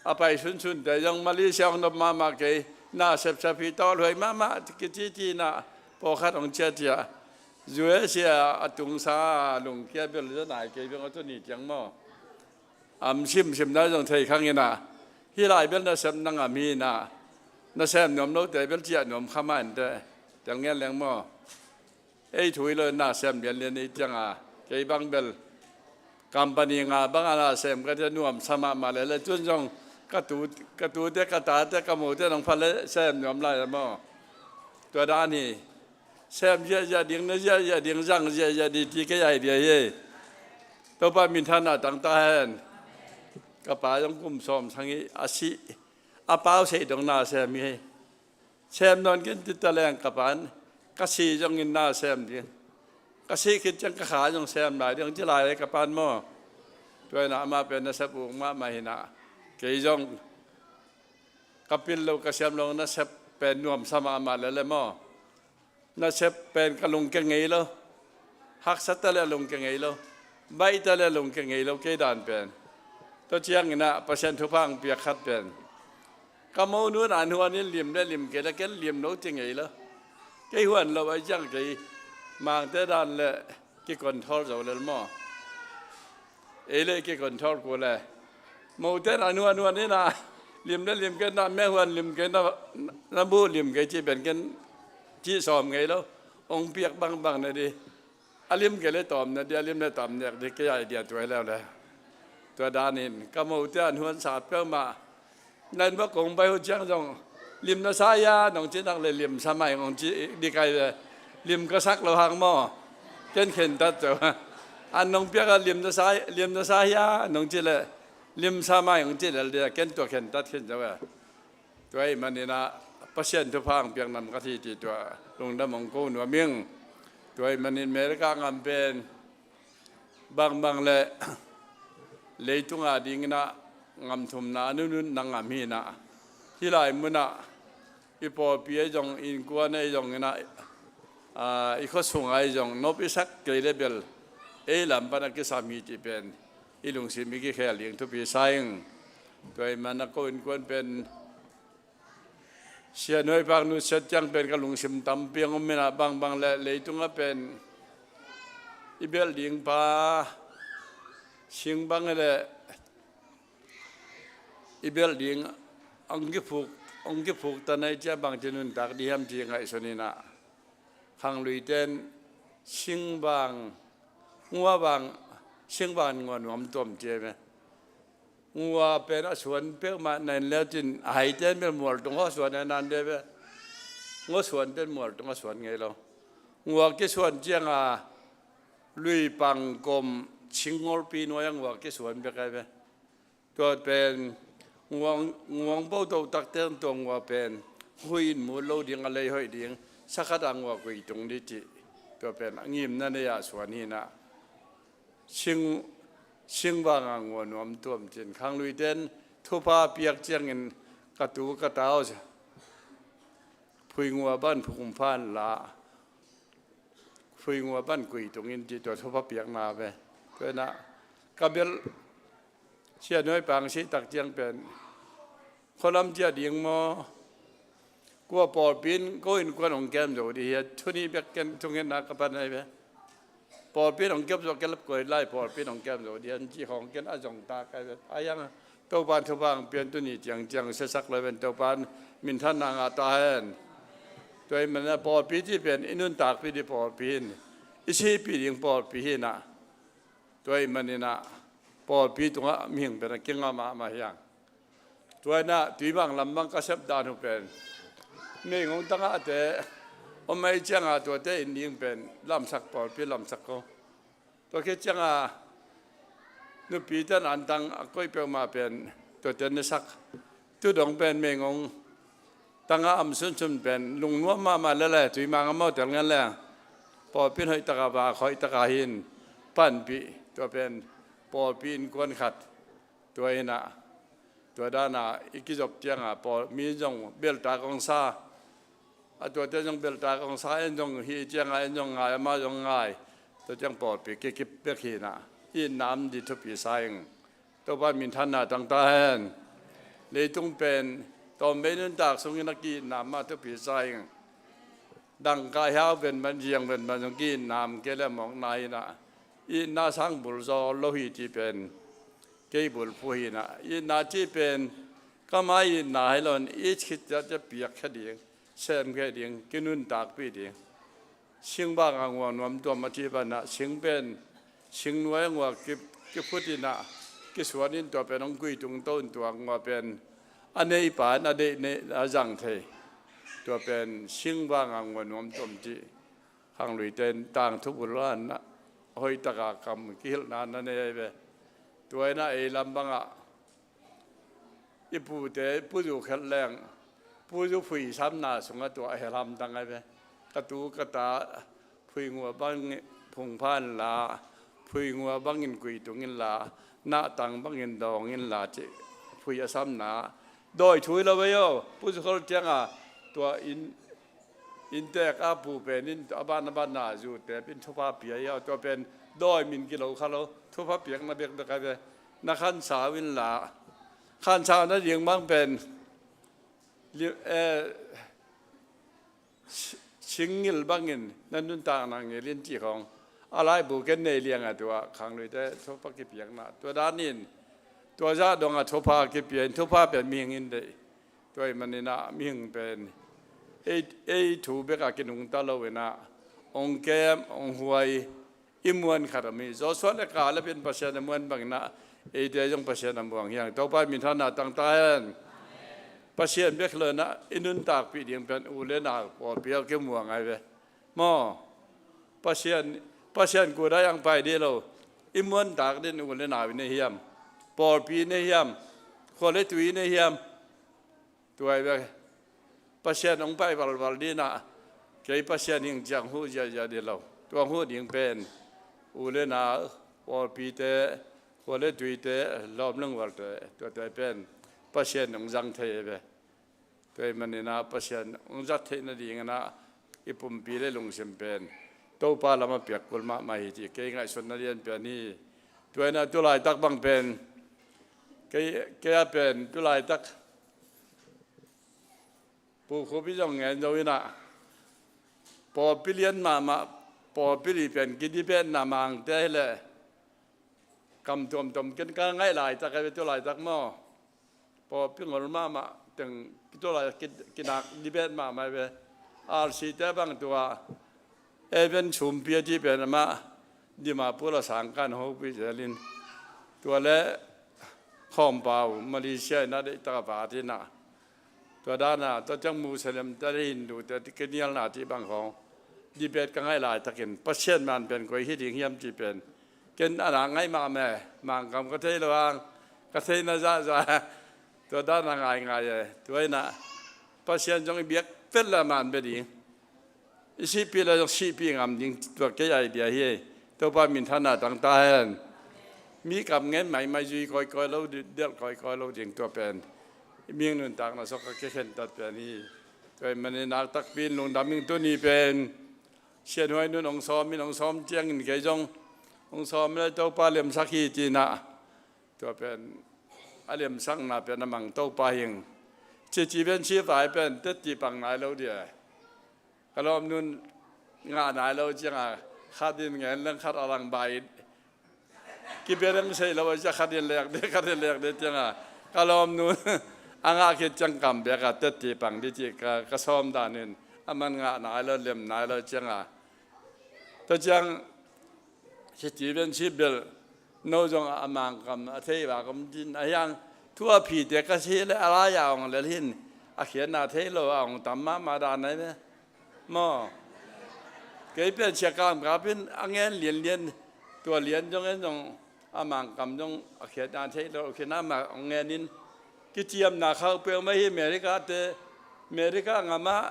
a pai sunsunte zong Malaysia hong nop mahmah kei, na sepsep hi, tawlhuai mahmah kici ci in ah, pawlkhat hong ciah ciah. U S A a tungsa a lungkia bel zong nai kei beng a, tua ni ciang maw. Am simsim na zong thei khang in ah, hih lai bel nasepna ngam hi in ah, na sem nuam lote bel ciah nuam kha mah inteh. Tel ngen leng maw. Ei thu hi lo in na sem lianlian i ciangah, kei bang bel company nga bang a na sem ka tia, nuamsa mahmah leh leh, tun zong ka tu, ka tute, ka tate, ka mote nong pha leh sem nuam lai maw. Tua dan hi. Sem ziahziah ding, ne ziahziah ding, zang ziahziah ding ci kei idea hi. Topa minthanna tangtak hen. Ka pa zong kum sawm sang hi, a si, a pau sei dong na sem hi. Sem nawn ken ci ta leng ka pa'n, ka si zongin na sem ding. Ka si khit ciang ka kha zong sem lai ding ci lai ka pa'n maw. Tua in ah amah pen nasep uk mahmah hi in ah, kei zong ka pil lo, ka siam lo, nasep pen nuamsa mahmah leh leh maw. Nasep pen ka lungkia ngei lo. Haksa ta leh lungkia ngei lo. Baih ta leh lungkia ngei lo kei dan pen. Tua ciangin ah Pasian thupha hong piak khat pen, ka monu in an huan in lim leh lim kei leh ken lim lo ci ngei lo. Kei huan lo ahih ciang kei mangte dan leh kicontrol zo lel maw. Ei leh kicontrol kul leh. Mote in an huan huan in ah, lim leh lim kei, na meh huan lim kei, na, na buh lim kei ci pen ken cih sawm ngei lo. Hong piak bangbang na di. A lim kei leh tawm na di, a lim leh tawm nek di, kei idea tua hi leuleu. Tua danin ka mote an huan sat peuhmah. Na inn bak kong pai uh ciang zong, lim na sa hia nong cih nak leh, lim sa mai nong cih ding kai ve. Lim ka sak lo hang maw. Ken khentat zo. An nong piak a, lim na sa, lim na sa hia nong cih leh, lim sa mai nong cih lel ding, ken tua khentat khin zo ve. Tua ahih manin ah Pasian thupha hong piak nam ka hi ci tua lungdam hong ko nuam ing. Tua ahih manin America gam pen bangbang leh leitung a dingin ah gam thumna a nunung na gam hi in ah, hih lai munah i pawlpi ahi zong, innkuan ahi zongin ah, aa, i khuasung ahi zong nop i sak kei leh bel ei lam pan a kisam hi cih pen i lungsim i kikhel ding thupi sa ing. Tua ahih manin ah ko innkuan pen Sia Nuai Pak nusiat ciang pen ka lungsim tampi hong om in ah, bangbang leh leitung ah pen i belh ding pa sing bang hi leh i belh ding hong kiphuk, hong kiphuk ta nai ciang bangci nuntak ding hiam ci ngaihsun inah, khangluite in sing bang, ngua bang, sing bang ngua nuam tuam ci hi ve. Ngua pen a suan peuhmah na in leu cin a haite in bel mual tung a suan e nan de ve. Ngua suante in mual tung a suan ngei lo. Ngua kisuan cianga lui pang kom sing ngolpi nuai a ngua kisuan bek ai ve. Tua pen ngua, ngua hong bo to takte in tua ngua pen hui in mut lo ding, a lei hoih ding, sakhat a ngua kui tung ding cih. Tua pen a ngimna nei a suan hi inah, sing, sing banga ngua nuam tuam cin khangluite in thupha piak ciangin ka tu ka ta aw, phuingua bang phungpha in la, phuingua bang kui tungin ci, tua thupha piakna ve. Tua inah ka belh Sia Nuai Pang sih tak ciang pen khualam ciah ding maw? Kua pawlpi in ko innkuan hong kem zo ding hia, thu nih bek ken thungetna ka pan ai ve. Pawlpi in hong kem zo, ka lap koi lai, pawlpi in hong kem zo ding hia ci khawng ken a zong ta kai ve. A hiang Topa in thupha hong pia in tuni ciangciang siasak lo ven, Topa in minthanna ngah ta hen. Tua ahih manin pawlpi cih pen i nuntakpih ding pawlpi hi in, i sihpih ding pawlpi hi inah, tua ahih manin ah pawlpi tungah mihing pen a kinga mahmah hi hang. Tua inah Tuimang lam bang ka sep dan uh pen meigong tangahte om ahih cianga tuate inn ding pen lamsak, pawlpi lamsak ko. Tua khit cianga nupite in antang a koih peuhmah pen tuate in na sak. Tu dong pen meigong tangah a om sunsun pen lungnuam mahmah lel e, Tuimang a mawh tel ngen leng pawlpi in hoihtaka vak, hoihtaka hi in panpih. Tua pen pawlpi innkuan khat. Tua inah, tua dana i kizop cianga pawl, mi in zong belhtak hong sa a, tuate zong belhtak hong sa, en zong hih cianga en zong ngai, amah zong ngai. Tua ciang pawlpi kikip bek hi inah, itna om ding thupi sa ing. Topa in minthanna tang ta hen. Leitung pen tawmvei nuntak sungin a ki-itna mah thupi sa ing. Dangka hiau venvan, ziang venvan zong ki-itna om kei leh mawkna hi inah, itna sang bulzaw lo hi cih pen kei bulphuh hi inah, itna cih pen ka mai itna hi lo in, it khit ciat ciat piakkhia ding, semkhia ding, kinuntakpih ding. Sing banga ngua nuam tuam a cih banah sing pen sing nuai a ngua ki, kiphut inah, kisuan in tua pen hong kui tungto in tua ngua pen a neipa in a deih, a zang thei. Tua pen sing banga ngua nuam tuam cih khangluite in tangthu bul ah hoihtaka kam kihilhna na nei ai ve. Tua inah ei lam bangah i pute, Pu Zu Khelh leng, Pu Zu phui samna sungah tua a hel hamtang ai ve. Ka tu ka ta phuingua bang phungpha in la, phuingua bangin kui tung in la, nahtang bangin dawng in la cih phui a samna. Dawi thu hi lo ve aw, Pu Zu Khelh cianga tua inn, inntek a pu pen in a ban a banna zutep in thupha pia hi aw, tua pen dawi min kilo kha lo, thupha piakna bekbek ai ve. Na khansau in la, khansau nading bang pen li, eh, si, singngil bangin na nuntakna ngil in cih khawng a laibu ken nei lianga tua khangluite thupha kipiakna, tua danin tua zah donga thupha kipia in, thupha pen mihing in deih. Tua ahih maninah mihing pen ei, ei thu bekah kinungta lo inah hong kem, hong huai, i muan khat a mi. Joshua le Kaleb in Pasian a muan banginah eite zong Pasian a muang hi hang. Topa in minthanna tangta hen. Pasian bek lo inah i nuntakpih ding pen u le nau pawlpi a kimuang ai ve. Maw, Pasian, Pasian kut ah hong pai dih lo. I muantak ding u le nau i nei hiam? Pawlpi i nei hiam? Khua le tui i nei hiam? Tua hi ve. Pasian hong pai valval dinah kei Pasian hing ciang huh ziahziah dih lo. Tua huh ding pen u le nau, pawlpite, khua le tuite, lawm le ngualte, tuate pen Pasian hong zang thei hi ve. Tua ahih maninah Pasian hong zat theih nadinginah i pumpi le lungsim pen Topa lamah piak kul mahmah hi cih kei ngaihsutna lianpian hi. Tua inah tu laitak bang pen kei, kei a pen tu laitak Pu Khup i zong ngen zo inah pawlpi lian mahmah Pawlpi li pen kidibetna mangte hileh kam tuamtuam ken ka ngaih laitak a ve tu laitak maw. Pawlpi ngol mahmah teng kitu lai kinak dibet mahmah ve. R C te bang tua Evan Sumpi a ti pen amah Dimapur a sangkan hopih zelin tua le khawmpau Malaysia in a deihtak a vat in a tua dana tua ciang Muslim te le Hindu te kinialna ti bang khawng dibet ka ngaih laitakin Pasian man pen koi hi ding hiam ti pen ken a nak ngaih mahmah e. Mangkam ka thei lo ang ka theina zahzah tua dana ngaingai e. Tua in a Pasian zong i biak pen la man be ding i sihpih le zong sihpih ngam ding tua kei idea hi. Topa minthanna tangta hen. Mi kam ngen maimai zui kawikawi lo delh kawikawi lo ding tua pen i ming nuntakna sawk a kikhentat pen hi. Tua i manin naktakpi in lungdam ing tuni pen sianhuai nun hong sawm in hong sawm ciangin kei zong hong sawm le Topa lemsak hi tinah tua pen a lemsakna pen a mang Topa hing. Cici pen sivai pen tetti pang nai lo dia. Ka lawm nun ngah nai lo cianga khat in ngen leng khat a lang bai kibereng sei lo a cia khat in lek de khat in lek de cianga ka lawm nun a ngah khit ciang kam bek a tetti pang di ci ka sawm danin a man ngah nai lo lem nai lo cianga tua ciang Steven Sibel no zong a mangkam a thei va kom din a hiang thu a phite ka si le a lai a ong lel hin a khiatna thei lo a ong tam mahmah dan ai ve maw. Kei pen sia kamkap in a ngen lianlian tua lian zong en zong a mangkam zong a khiatna thei lo khin a ma ong ngen in kiciamna khauh peuhmah hi America te America ngamah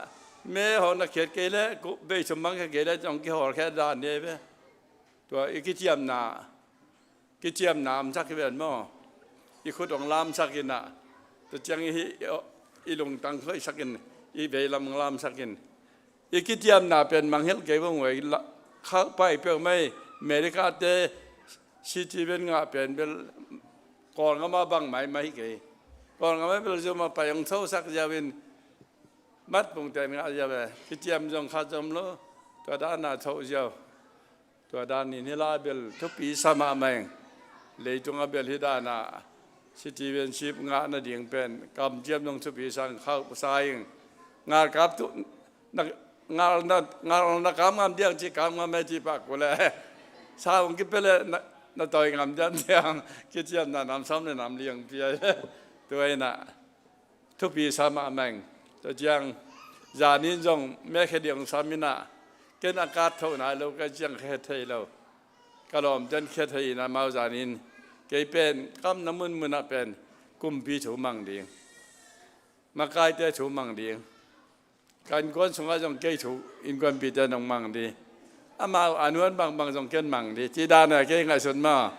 me hong na khiat kei le beisum mang khe kei le zong kihawlkhiat dan ni ai ve. Tua i kiciamna kiciamna amsak hi ven maw. I khut hong lamsak inah tua ciang i lungtang khoihsak in i veilam hong lamsak in i kiciamna pen manghelh kei vong vei. Khauhpai peuhmai America te citizen ngah pen bel Kawlngam a bang maimai kei. Kawlngam a bel zuma pai hong thosak ziau in mat pungten ngah ziau e. Kiciam zong khat zom lo tua dana thoh ziau. Tua dan in hi lai bel thupi sa mahmah ing. Leitung a bel hi dana citizenship ngah nading pen kamciam zong thupi sang khauh sa ing. Ngalkap tu ngal na kam ngam diang ci kam ngam e ci pak ku le sa ung kipia le na toi ngam diam diang kiciamna nam sam le nam liang pia. Tua inah thupi sa mahmah ing. Tua ciang zanin zong mekhia diang sam inah ken a kat thoh nai lo ka ciang khe thei lo. Ka lawmten khia thei inah mau zanin kei pen kamna munmunah pen kumpi thu mang ding makaite thu mang ding. Ka innkuan sungah zong kei thu innkuanpite nong mang di. Amau a nuan bangbang zong ken mang di ci dana kei ngaihsun maw.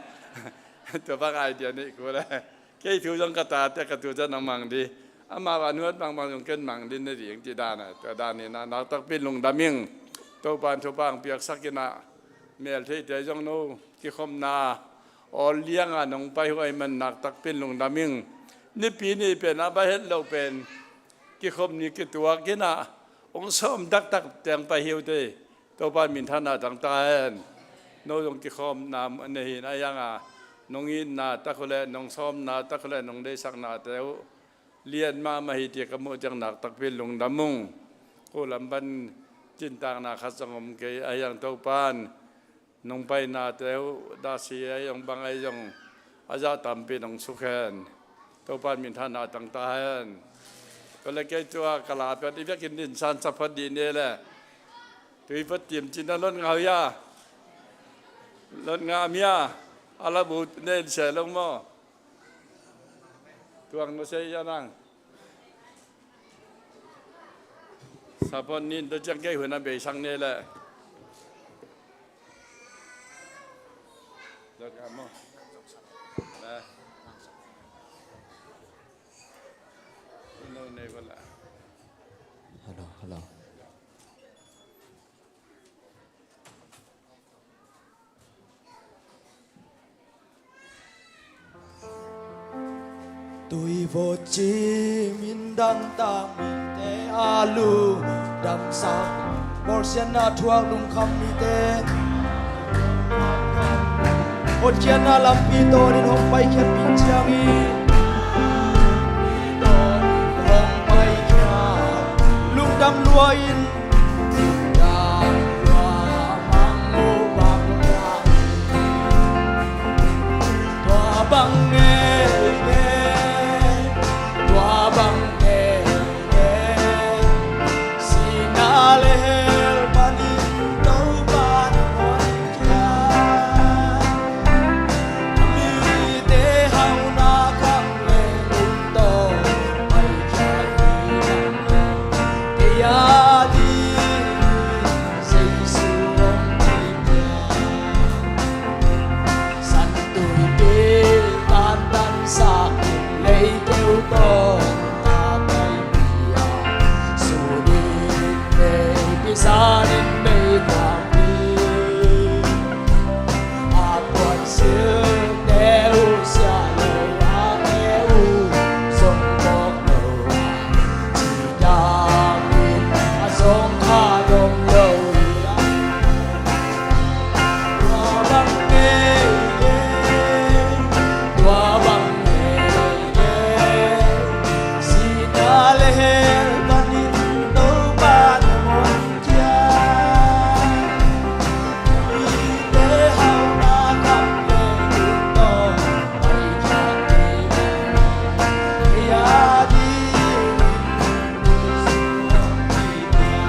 Tua bang idea neih kul e. Kei thu zong ka tate ka tute nong mang di. Amau a nuan bangbang zong ken mang di ne ding ci dana tua danin a naktakpi lungdam ing. Topan thupang piaksak inah meltheite zong no kikhopna awl lianga nong paihuai man naktakpi lungdam ing. Nipi ni pen a bai het loh pen kikhop ni kituak inah hong sawm taktak teng pai hiute. Topa minthanna tangta hen. No zong kikhopna nei hin a ianga nong itna tak uh le nong sawmna tak uh le nong deisaknate uh lian mahmah hi ti ka muh ciang naktakpi lungdam ung. Ko lam pan cintakna khat zong om kei a iang Topan nong painate uh dahsi a iang bang a iang a zah tampi nong sukhen. Topan minthanna tangta hen. Ko le kei tua ka la piat i biakin din san saphot dih ne le tui phot tim cin a lot ngau ia lot ngam ia a la bu ne se lo maw. Tuang na sei ia nang. Sapon nin to ciang kei hun a beisang ne le. Dot ka mo. Na. Ino ne ko la. Hello, hello. Tui vot ci min dang tang min te a lu dang sak Bawlsiatna thuak lungkham mite, hotkhiatna lampi tawnin hong paikhiat ding ciangin hong paikhiat, lungdam lua-in, lungdam lua-in, tua bang ngeingei, tua bang ngeingei, sihna le hell panin Topa na honkhia. A mite hauhna khang le lungto paikhiat ding, kei a dingin Jesu hong kipia. Santuipi tantan sak in leikeu tawh na kaipi a, sudin neipi sanin nei kuangpi. A puan silte uh sia lo a, te uh zong mawk lo a, cidam in a zong kha dom lo hi a. Tua bang ngeingei, tua bang ngeingei, sihna le hell panin Topa na honkhia. Mite hauhna khang le lungto paikhiat ding, kei a dingin Jesu hong kipia.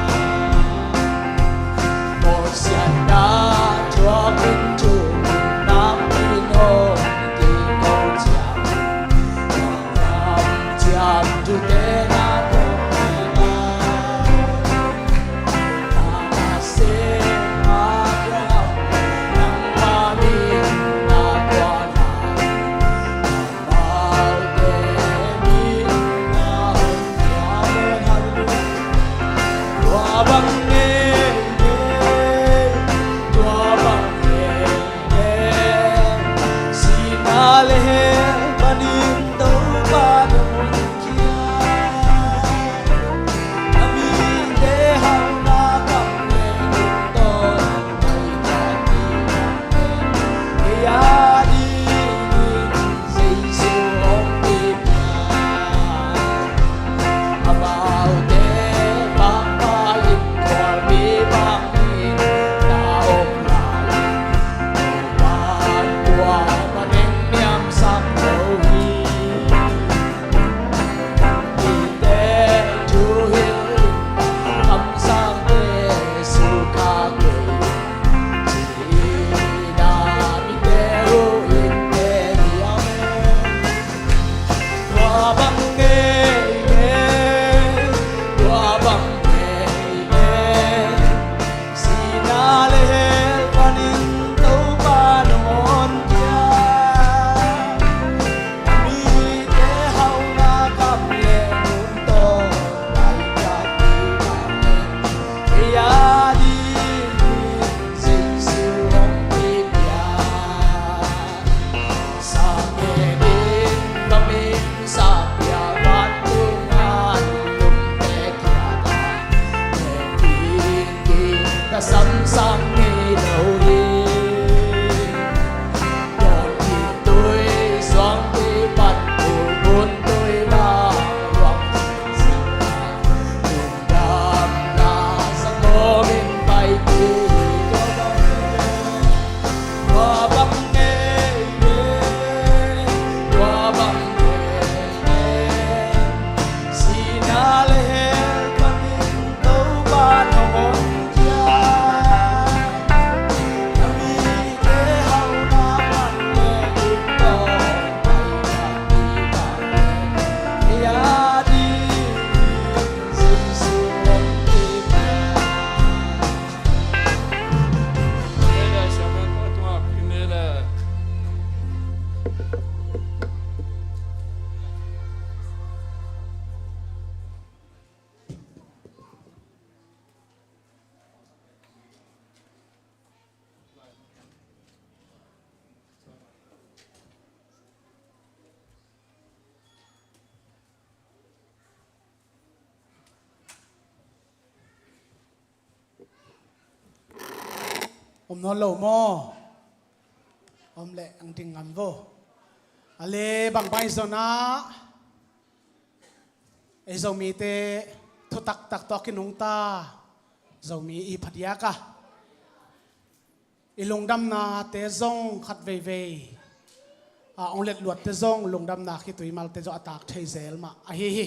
Bawlsiatna thuak in thu nam in hong kiko ciang, nam ciang thute na thuak in a, na nasem a thuak, nangma min na thuak a, Samsang ngei lo hi. Dawn kik tui, suang tui, pan tui, gun tui, bang luang, lungdam na sang kawmin pai kik hi. Tua bang ngeingei, tua bang ngeingei, sihna le hell panin Topa na honkhia. Om nawn lo maw? Om leh ang ding ngam vo. A le bang bai zon ah ei Zomite thutaktak tawh a kinungta Zomi i phadiak a, i lungdamnate zong khat veivei a ong letluatte zong lungdamna khitui malte zong a tak thei zel mah ahi hi.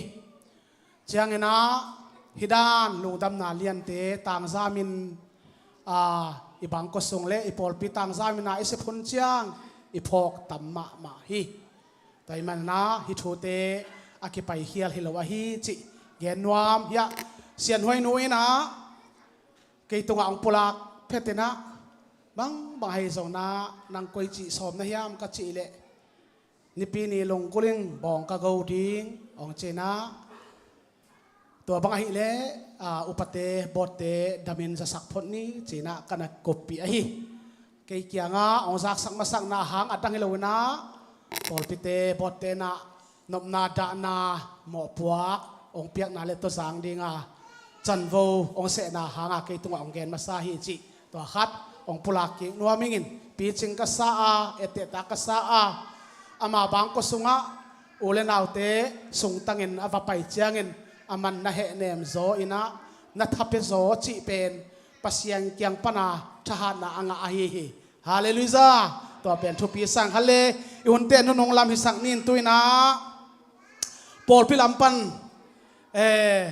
Ciangin ah hih dan lungdamna liante tangzamin a i bangkua sung le i pawlpi tangzamin a i sep hun ciang i phawk tam mahmah hi. Tua ahih manin ah hih thute a kipaikhial hi lo ahi cih gen nuam hi a. Sianhuai nu in ah kei tungah hong pulak phetin ah, bang bang ahi zongin ah nang koi cih sawm na hiam ka cih leh, Nipi ni lungkuling bawng ka go ding hong ci-in ah, tua bang ahih leh a, upate bawtte damin zasak phot ni ci-in ah ka na kuppih ahi. Kei kiangah hong zaksak masakna hang a dang hi lo-in ah, pawlpite bawtte in ah nopna dahna mawhpuak hong piakna le tua zang dinga canvo hong sehna hanga kei tungah hong gen masa hi cih tua khat hong pulak kik nuam ing in, picing ka sa a, ettehtak ka sa a, ama bangkua sungah u le naute sungtangin a va pai ciangin a man na hehnem zaw in ah na thapia zaw cih pen Pasian kiang pana thahatna a ngah ahi hi. Halleluiah. Tua pen thupi sang khat le i hunte nunung lam hisak ni in tu-in ah pawlpi lam pan, eh,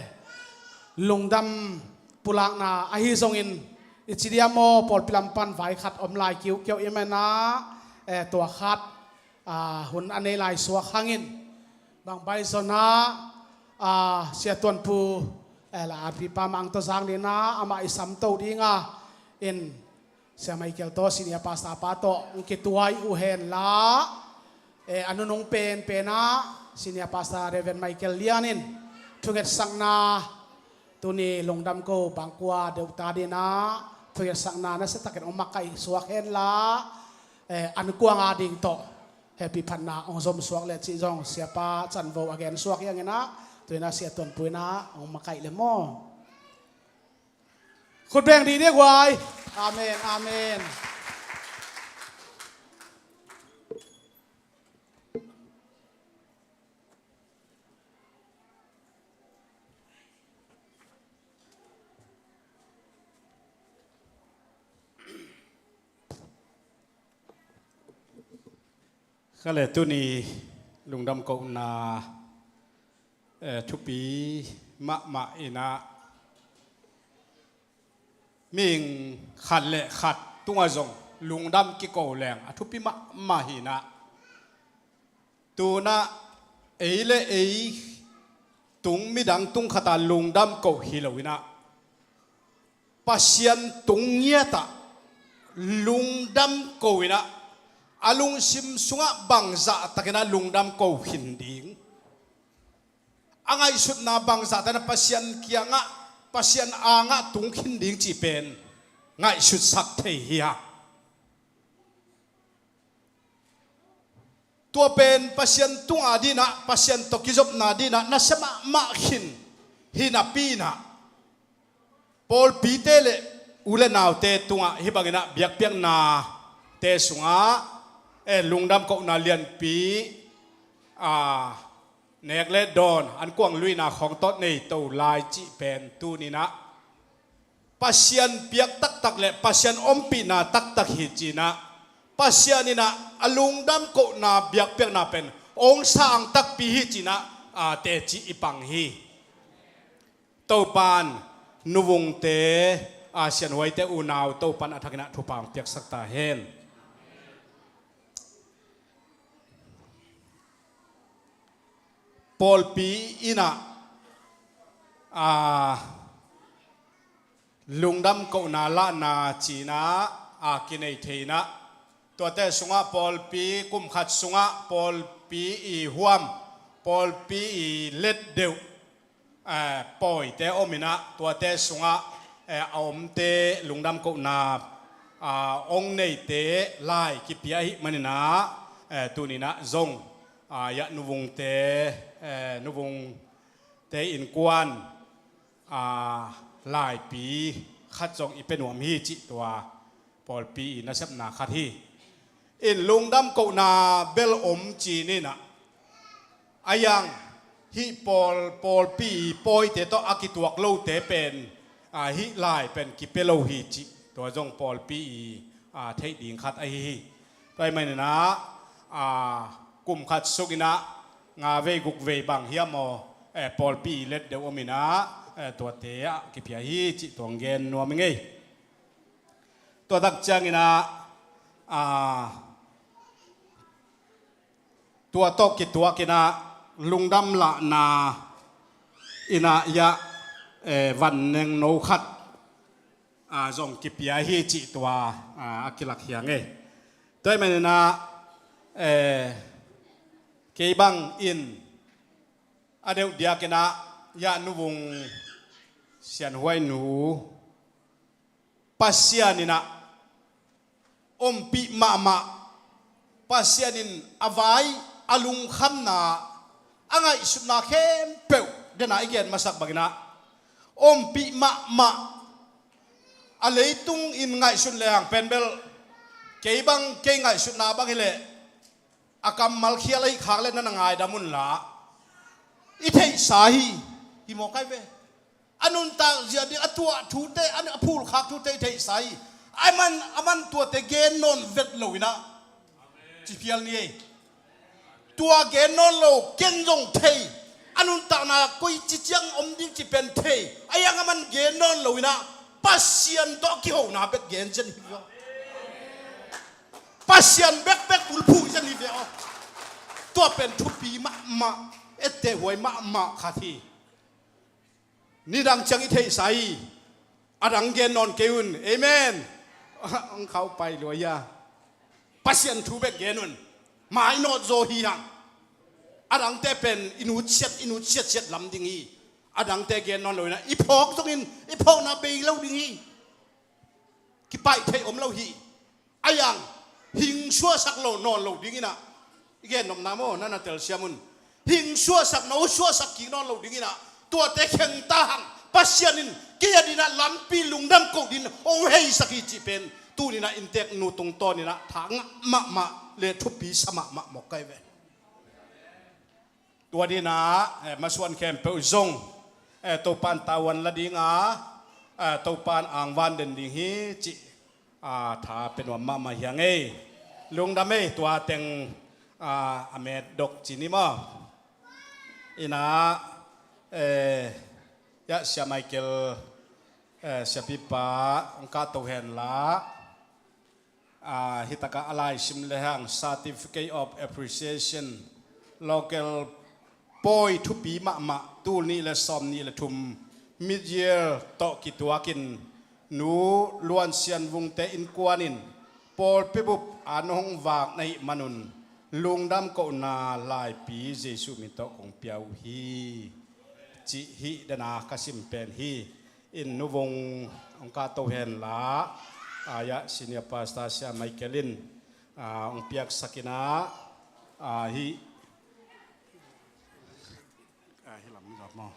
lungdam pulakna ahi zongin i ci diam maw, pawlpi lam pan vai khat om lai kiukiau i hih manin ah, eh, tua khat, ah, hun a nei lai suak hangin bang bai zon ah, ah, Sia Tuan Pu, eh, la arpipa mah ang tawh zang ding in ah amah i samto ding a in Sia Michael tawh, Senior Pastor pa tawh hong kituai uh hen la, eh, a nunung penpen ah Senior Pastor Reverend Michael Lian in thungetsakna, tuni lungdam ko bangkua deuhta ding in ah thungetsakna nasiatakin hong makaih suak hen la, eh, ankuang a ding tawh hehpih phatna hong zom suak le cih zong siapa canvo a gen suak hi hangin ah, tu-in ah Sia Tuan Pu in ah hong makaih le maw. Khut beng dih dih guai. Amen, amen. Kha le tuni lungdam kohna, eh, thupi mahmah in ah, mihing khat le khat tungah zong lungdam kiko leng a thupi mahmah hi in ah, tu-in ah ei le ei tung midang tung khat a lungdam ko hi lo in ah, Pasian tung ngiat ah lungdam ko in ah, a lungsim sungah bangzahtakin ah lungdam ko khin ding, a ngaihsutna bangzahtakin ah Pasian kiangah, Pasian angah tung khin ding cih pen ngaihsutsak thei hi a. Tua pen Pasian tungah ding in ah, Pasian tawh kizopna ding in ah nasia mahmah khin hi napi in ah, pawlpite le u le naute tungah hih bangin ah biakpiaknate sungah, eh, lungdam kohna lianpi, ah, nek le dawn, ankuang luina khawng tawh nei to lai cih pen tuni in ah Pasian piak taktak le Pasian ompihna taktak hi ci-in ah, Pasian in ah a lungdam kohna biakpiakna pen hong sang takpi hi ci-in ah, a, teci i pang hi. Topa'n nuvungte, a, sianhuaite unau Topa'n a thakin ah thupha hong piaksak ta hen. Pawlpi in ah, a, lungdam kohna lahna ci-in ah, a, kinei thei in ah, tuate sungah pawlpi kum khat sungah pawlpi i huam, pawlpi i let deuh, eh, pawite om in ah, tuate sungah, eh, a omte lungdam kohna, ah, hong neite lai kipia ahih manin ah, eh, tuni in ah zong, ah, ya nuvungte, eh, nuvungte innkuan, ah, laipi khat zong i pia nuam hi cih tua pawlpi i nasepna khat hi. In lungdam kohna bel om ci-in ah, a yang hih pawl, pawlpi i pawite tawh a kituak lote pen, a, hih lai pen kipia lo hi cih tua zong pawlpi i, a, theih ding khat ahi hi. Tua ahih manin ah, a, kum khat sungin ah nga vei guk vei bang hiam aw, eh, pawlpi i let deuh om in ah, eh, tuate ah kipia hi cih tua hong gen nuam ing ei. Tua tak ciangin ah, a, tua tawh kituak in ah lungdam lahna in ah ya, eh, vannengno khat, a, zong kipia hi cih tua, a, a kilak hi ing ei. Tua ahih manin ah, eh, kei bangin a deuh diakin ah ya Nu Vung Sian Huai nu Pasian in ah ompih mahmah, Pasian in a vai, a lungkhamna, a ngaihsutna khempeuh den ah i gen masak bangin ah ompih mahmah, a leitung in ngaihsun lehang pen bel, kei bang, kei ngaihsutna bang hileh a kammal khial ahih khak leh na na ngaidam un la, i theihsa hi, hi mawk ai ve. A nuntak zia ding, a tuah thute, a phulkhak thute i theihsa hi. Aman, aman tuate gen nawn vet lo in ah ci phial ni ei. Tua gen nawn lo, ken zong thei. A nuntakna koici ciang om ding ci pen thei. A yang aman gen nawn lo in ah Pasian tawh kihona bek gen cian hi ve aw. Pasian bekbek bulphuh cian hi ve aw. Tua pen thupi mahmah, etteh huai mahmah khat hi. Nidang ciang i theihsa hi. A dang gen nawn kei un. Amen. Hong khauh pai lua hia. Pasian thu bek gen un. Mai nawt zaw hi hang. A dangte pen i nutsiat, i nutsiat siat lam ding hi. A dangte gen nawn lo in ah i phawk zongin i phawkna bei lo ding hi. Kipaih theih om lo hi. A yang hing suahsak lo nawn lo dingin ah, i gen nopna maw, na na telsiam un. Hing suahsak, no suahsak kik nawn lo dingin ah, tuate kheng ta hang. Pasian in kei a dingin ah lampi lungdam koh dingin hong heisak hi cih pen tuni-in ah inntek nu tungtawnin ah thangah mahmah le thupi sa mahmah mawk ai ve. Tua dingin ah, eh, masuan khempeuh zong, eh, Topan tavuan la ding a, eh, Topan angvan den ding hi cih, ah, tha pia nuam mahmah hi ing ei. Lungdam ei, tua teng, ah, a met dok ci ni maw. In ah, eh, ya Sia Michael, eh, siapipa hong kahto hen la. Ah, hi takah a laisim lehang Certificate of Appreciation, local pawi thupi mahmah, tul nih le sawm nih le thum mid-year tawh kituakin Nu Luan Sian Vungte innkuan in pawlpi bup an hong vak na hih manun lungdam kohna laipi Jesuh min tawh kong pia uh hi, cih hi dena ka sim pen hi. In Nu Vung hong kahto hen la, ah, ya senior pastor Sia Michael in, ah, hong piaksak in ah, ah, hi, ah, hi lam zop maw.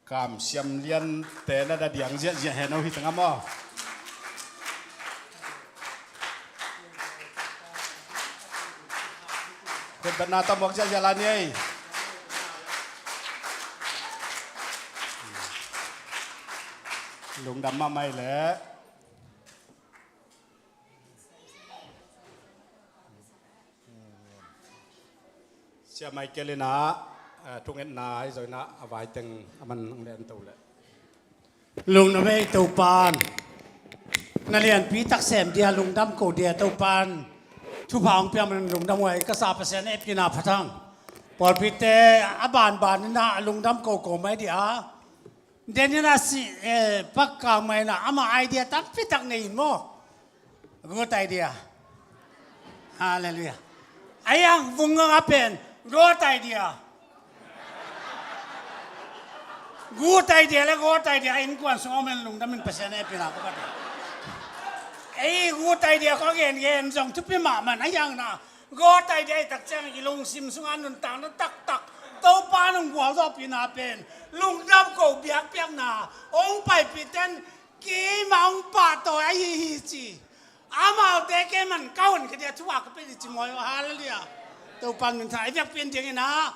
Kam siam liante na da diang ziahziah hen aw hi tangam aw. Khutbetna tawh muak ziahziah lai ni ei. Lungdam mahmah ei leh. Sia Michael in ah, eh, thungetna ahi zongin ah a vai teng a man ang lian to leh. Lungdam ei Topan. Na lianpi taksem dia lungdam ko dia Topan. Thupha hong pia man lungdam huai ka sa Pasian epina phatang. Pawlpite a banban in ah lungdam ko ko mai dia. Denin a si, eh, pakkang mai na ama idea tampitak nei in maw. Good idea. Hallelujah. A yang vung nganga pen good idea. Good idea le good idea innkuan sung om en lungdam in Pasian e pina ko pate. Ei good idea ko gen gen zong thupi mahmah na yang na. Gawtai dia i tak ciang i lungsim sungah nuntakna taktak Topa nung gualzawhpihna pen lungdam ko biakpiakna hong paipih ten Keimah hong pahtawi ahi hi ci. Amaute keiman ka hon ka dia thupha ka pia ding ci maw. Halleluiah. Topa min tha i vekpi in dingin ah,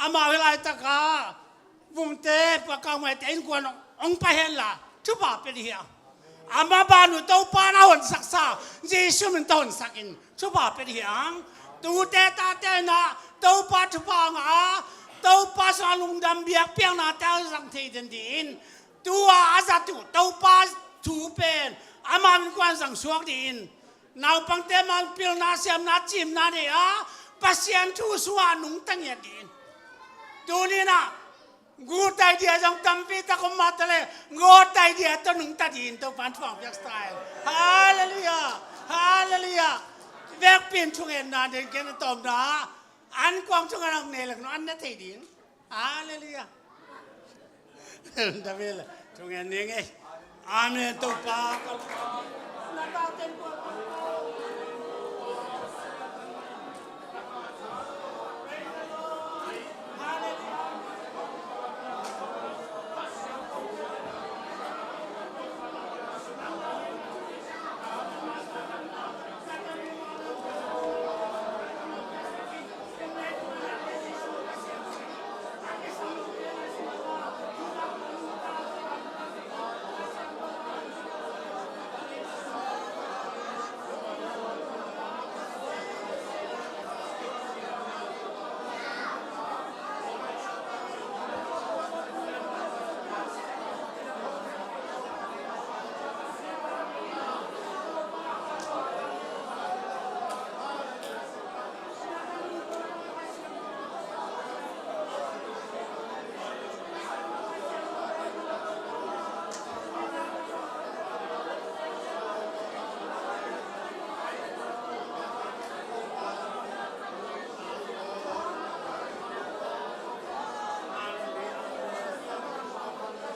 amau hih laitakah Vungte, Pakaumaite innkuan hong pai henla thupha pia ding hi a. Amah ban uh Topa na honsaksa Jesu min tawh honsak in thupha pia ding hi ang. Tute tate in ah Topa thupha ngah a, Topa sungah lungdam biakpiaknate a zang thei den dingin, tua a zat uh Topa thu pen amah innkuan zang suak dingin, naupangte mah pilna siamna cimna nei a, Pasian thu sungah nungta ngiat dingin. Tuni in ah gutai dia zong tampi tak om mah ta leh, gutai dia tawh nungta dingin Topa in thupha piak style. Halleluiah. Halleluiah. Vekpi in thungetna den ken a tawpna, an kuang thungetna nei lak no an na thei ding. Halleluiah. David, thungen ning ei. Amen. Topa.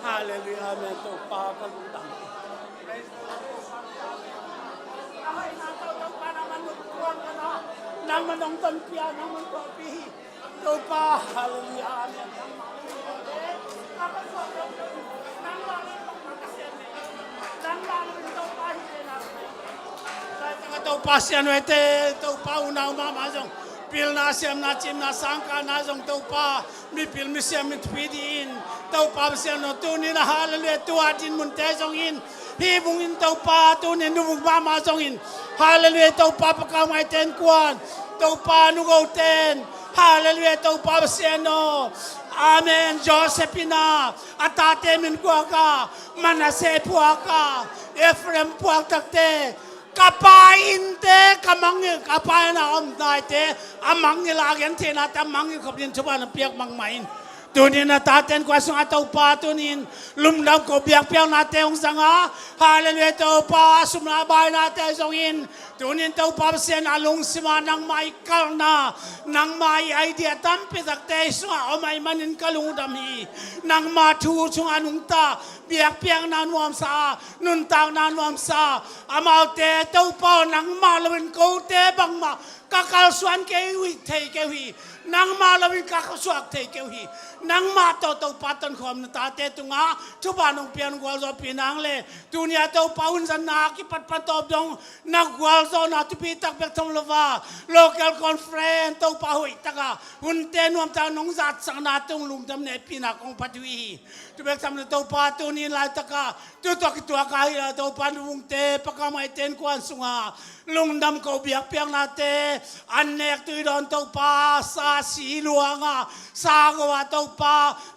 Halleluiah. Amen. Topa ka lungdam. Nangmah nong tonpih a, nangmah nong tonpih hi. Topa, halleluiah, amen. Topa siannuaite, Topa unau mahmah zong, pilna siamna cimna sangkahna zong Topa, mipil misiam min thupi dingin, Topa Pasian aw, tuni in a halleluiah, tua din munte zongin, hih vungin Topa, tuni in nu vung mahmah zongin, halleluiah, Topa Pakaumaite innkuan, Topa nu goten, halleluiah, Topa Pasian aw, amen. Joseph in a, a tate min guak a, Manasseh phuak a, Ephraim phuak takte, ka pa innte ka mangngilh, ka pa inn a om naite a mangngilh a, a gentheihnate a mangngilh khop dingin thupha na piak mahmah in. Tuni in a tate innkuan sungah Topa tuni in lungdam ko biakpiaknate hong zang a, halleluiah, Topa sum le painate zongin, tuni in Topa Pasian a lungsim ah nangmah i kalna, nangmah i idea tampi takte i sungah om ahih manin ka lungdam hi. Nangmah thu sungah nungta, biakpiakna nuamsa a, nuntakna nuamsa a, amaute Topa aw, nangmah loin kote bangmah ka kalsuan kei uh hi, thei kei uh hi. Nangmah loin ka suak thei kei uh hi. Nangmah tawh Topa tonkhawm na tate tungah thupha nong piak, nong gualzawhpih nang leh, tuni a Topa hunzatna kipatpat tawp dong na gualzawhna thupi tak bek tham lo a, local conference Topa hoih tak a, hunte nuamtak nong zatsakna tung lungdam, hehpihna kong phat uh hi. Tu bek tham lo Topa tuni in laitak a, tu tawh kituak a hi lo Topa, nu vungte, Pakaumaite innkuan sungah lungdam ko biakpiaknate, an nek tui dawn Topa, sa si luang a, sa go a Topa,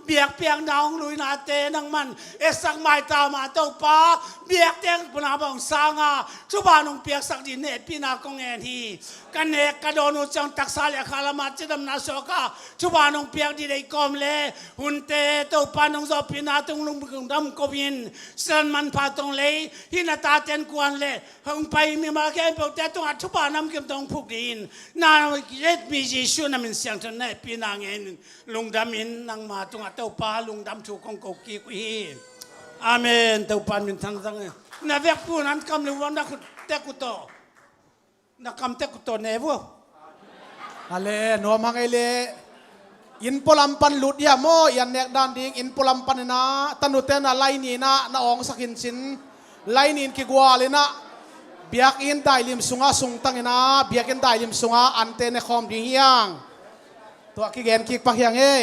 biakpiakna hong luinate nangman etsak maitam a Topa, biakpiakna bang sang a, thupha nong piaksak dingin hehpihna kong ngen hi. Ka nek ka dawn uh ciang taksa le a kha lamah cidamna suak a, thupha nong piak ding deih kawm leh, hunte Topa nong zawhpihna tung lungdam ko in, sisan manpha tong lei, hih na tate innkuan leh hong pai mimal khempeuhte tungah thupha namkim tawh hong phuk dingin, na et mi Jesuh na min siangtho na hehpihna ngen in, lungdam in nangma tungah Topa lungdam thu kong ko kik uh hi. Amen. Topa min thang zang e. Na vekpi un an kam le uang na khut tek uh tawh. Na kam tek uh tawh ne vua. Ale, nuam hang ei le. Inn pualam pan lut ia maw, i an nek dan ding, inn pualam pan ina, tanute na lai ni na, na awngsak in cin. Line in kigual in ah, biakinn dailim sungah sungtang in ah, biakinn dailim sungah ante nekhawm ding hi hang. Tua kigen kik pak hi hang e.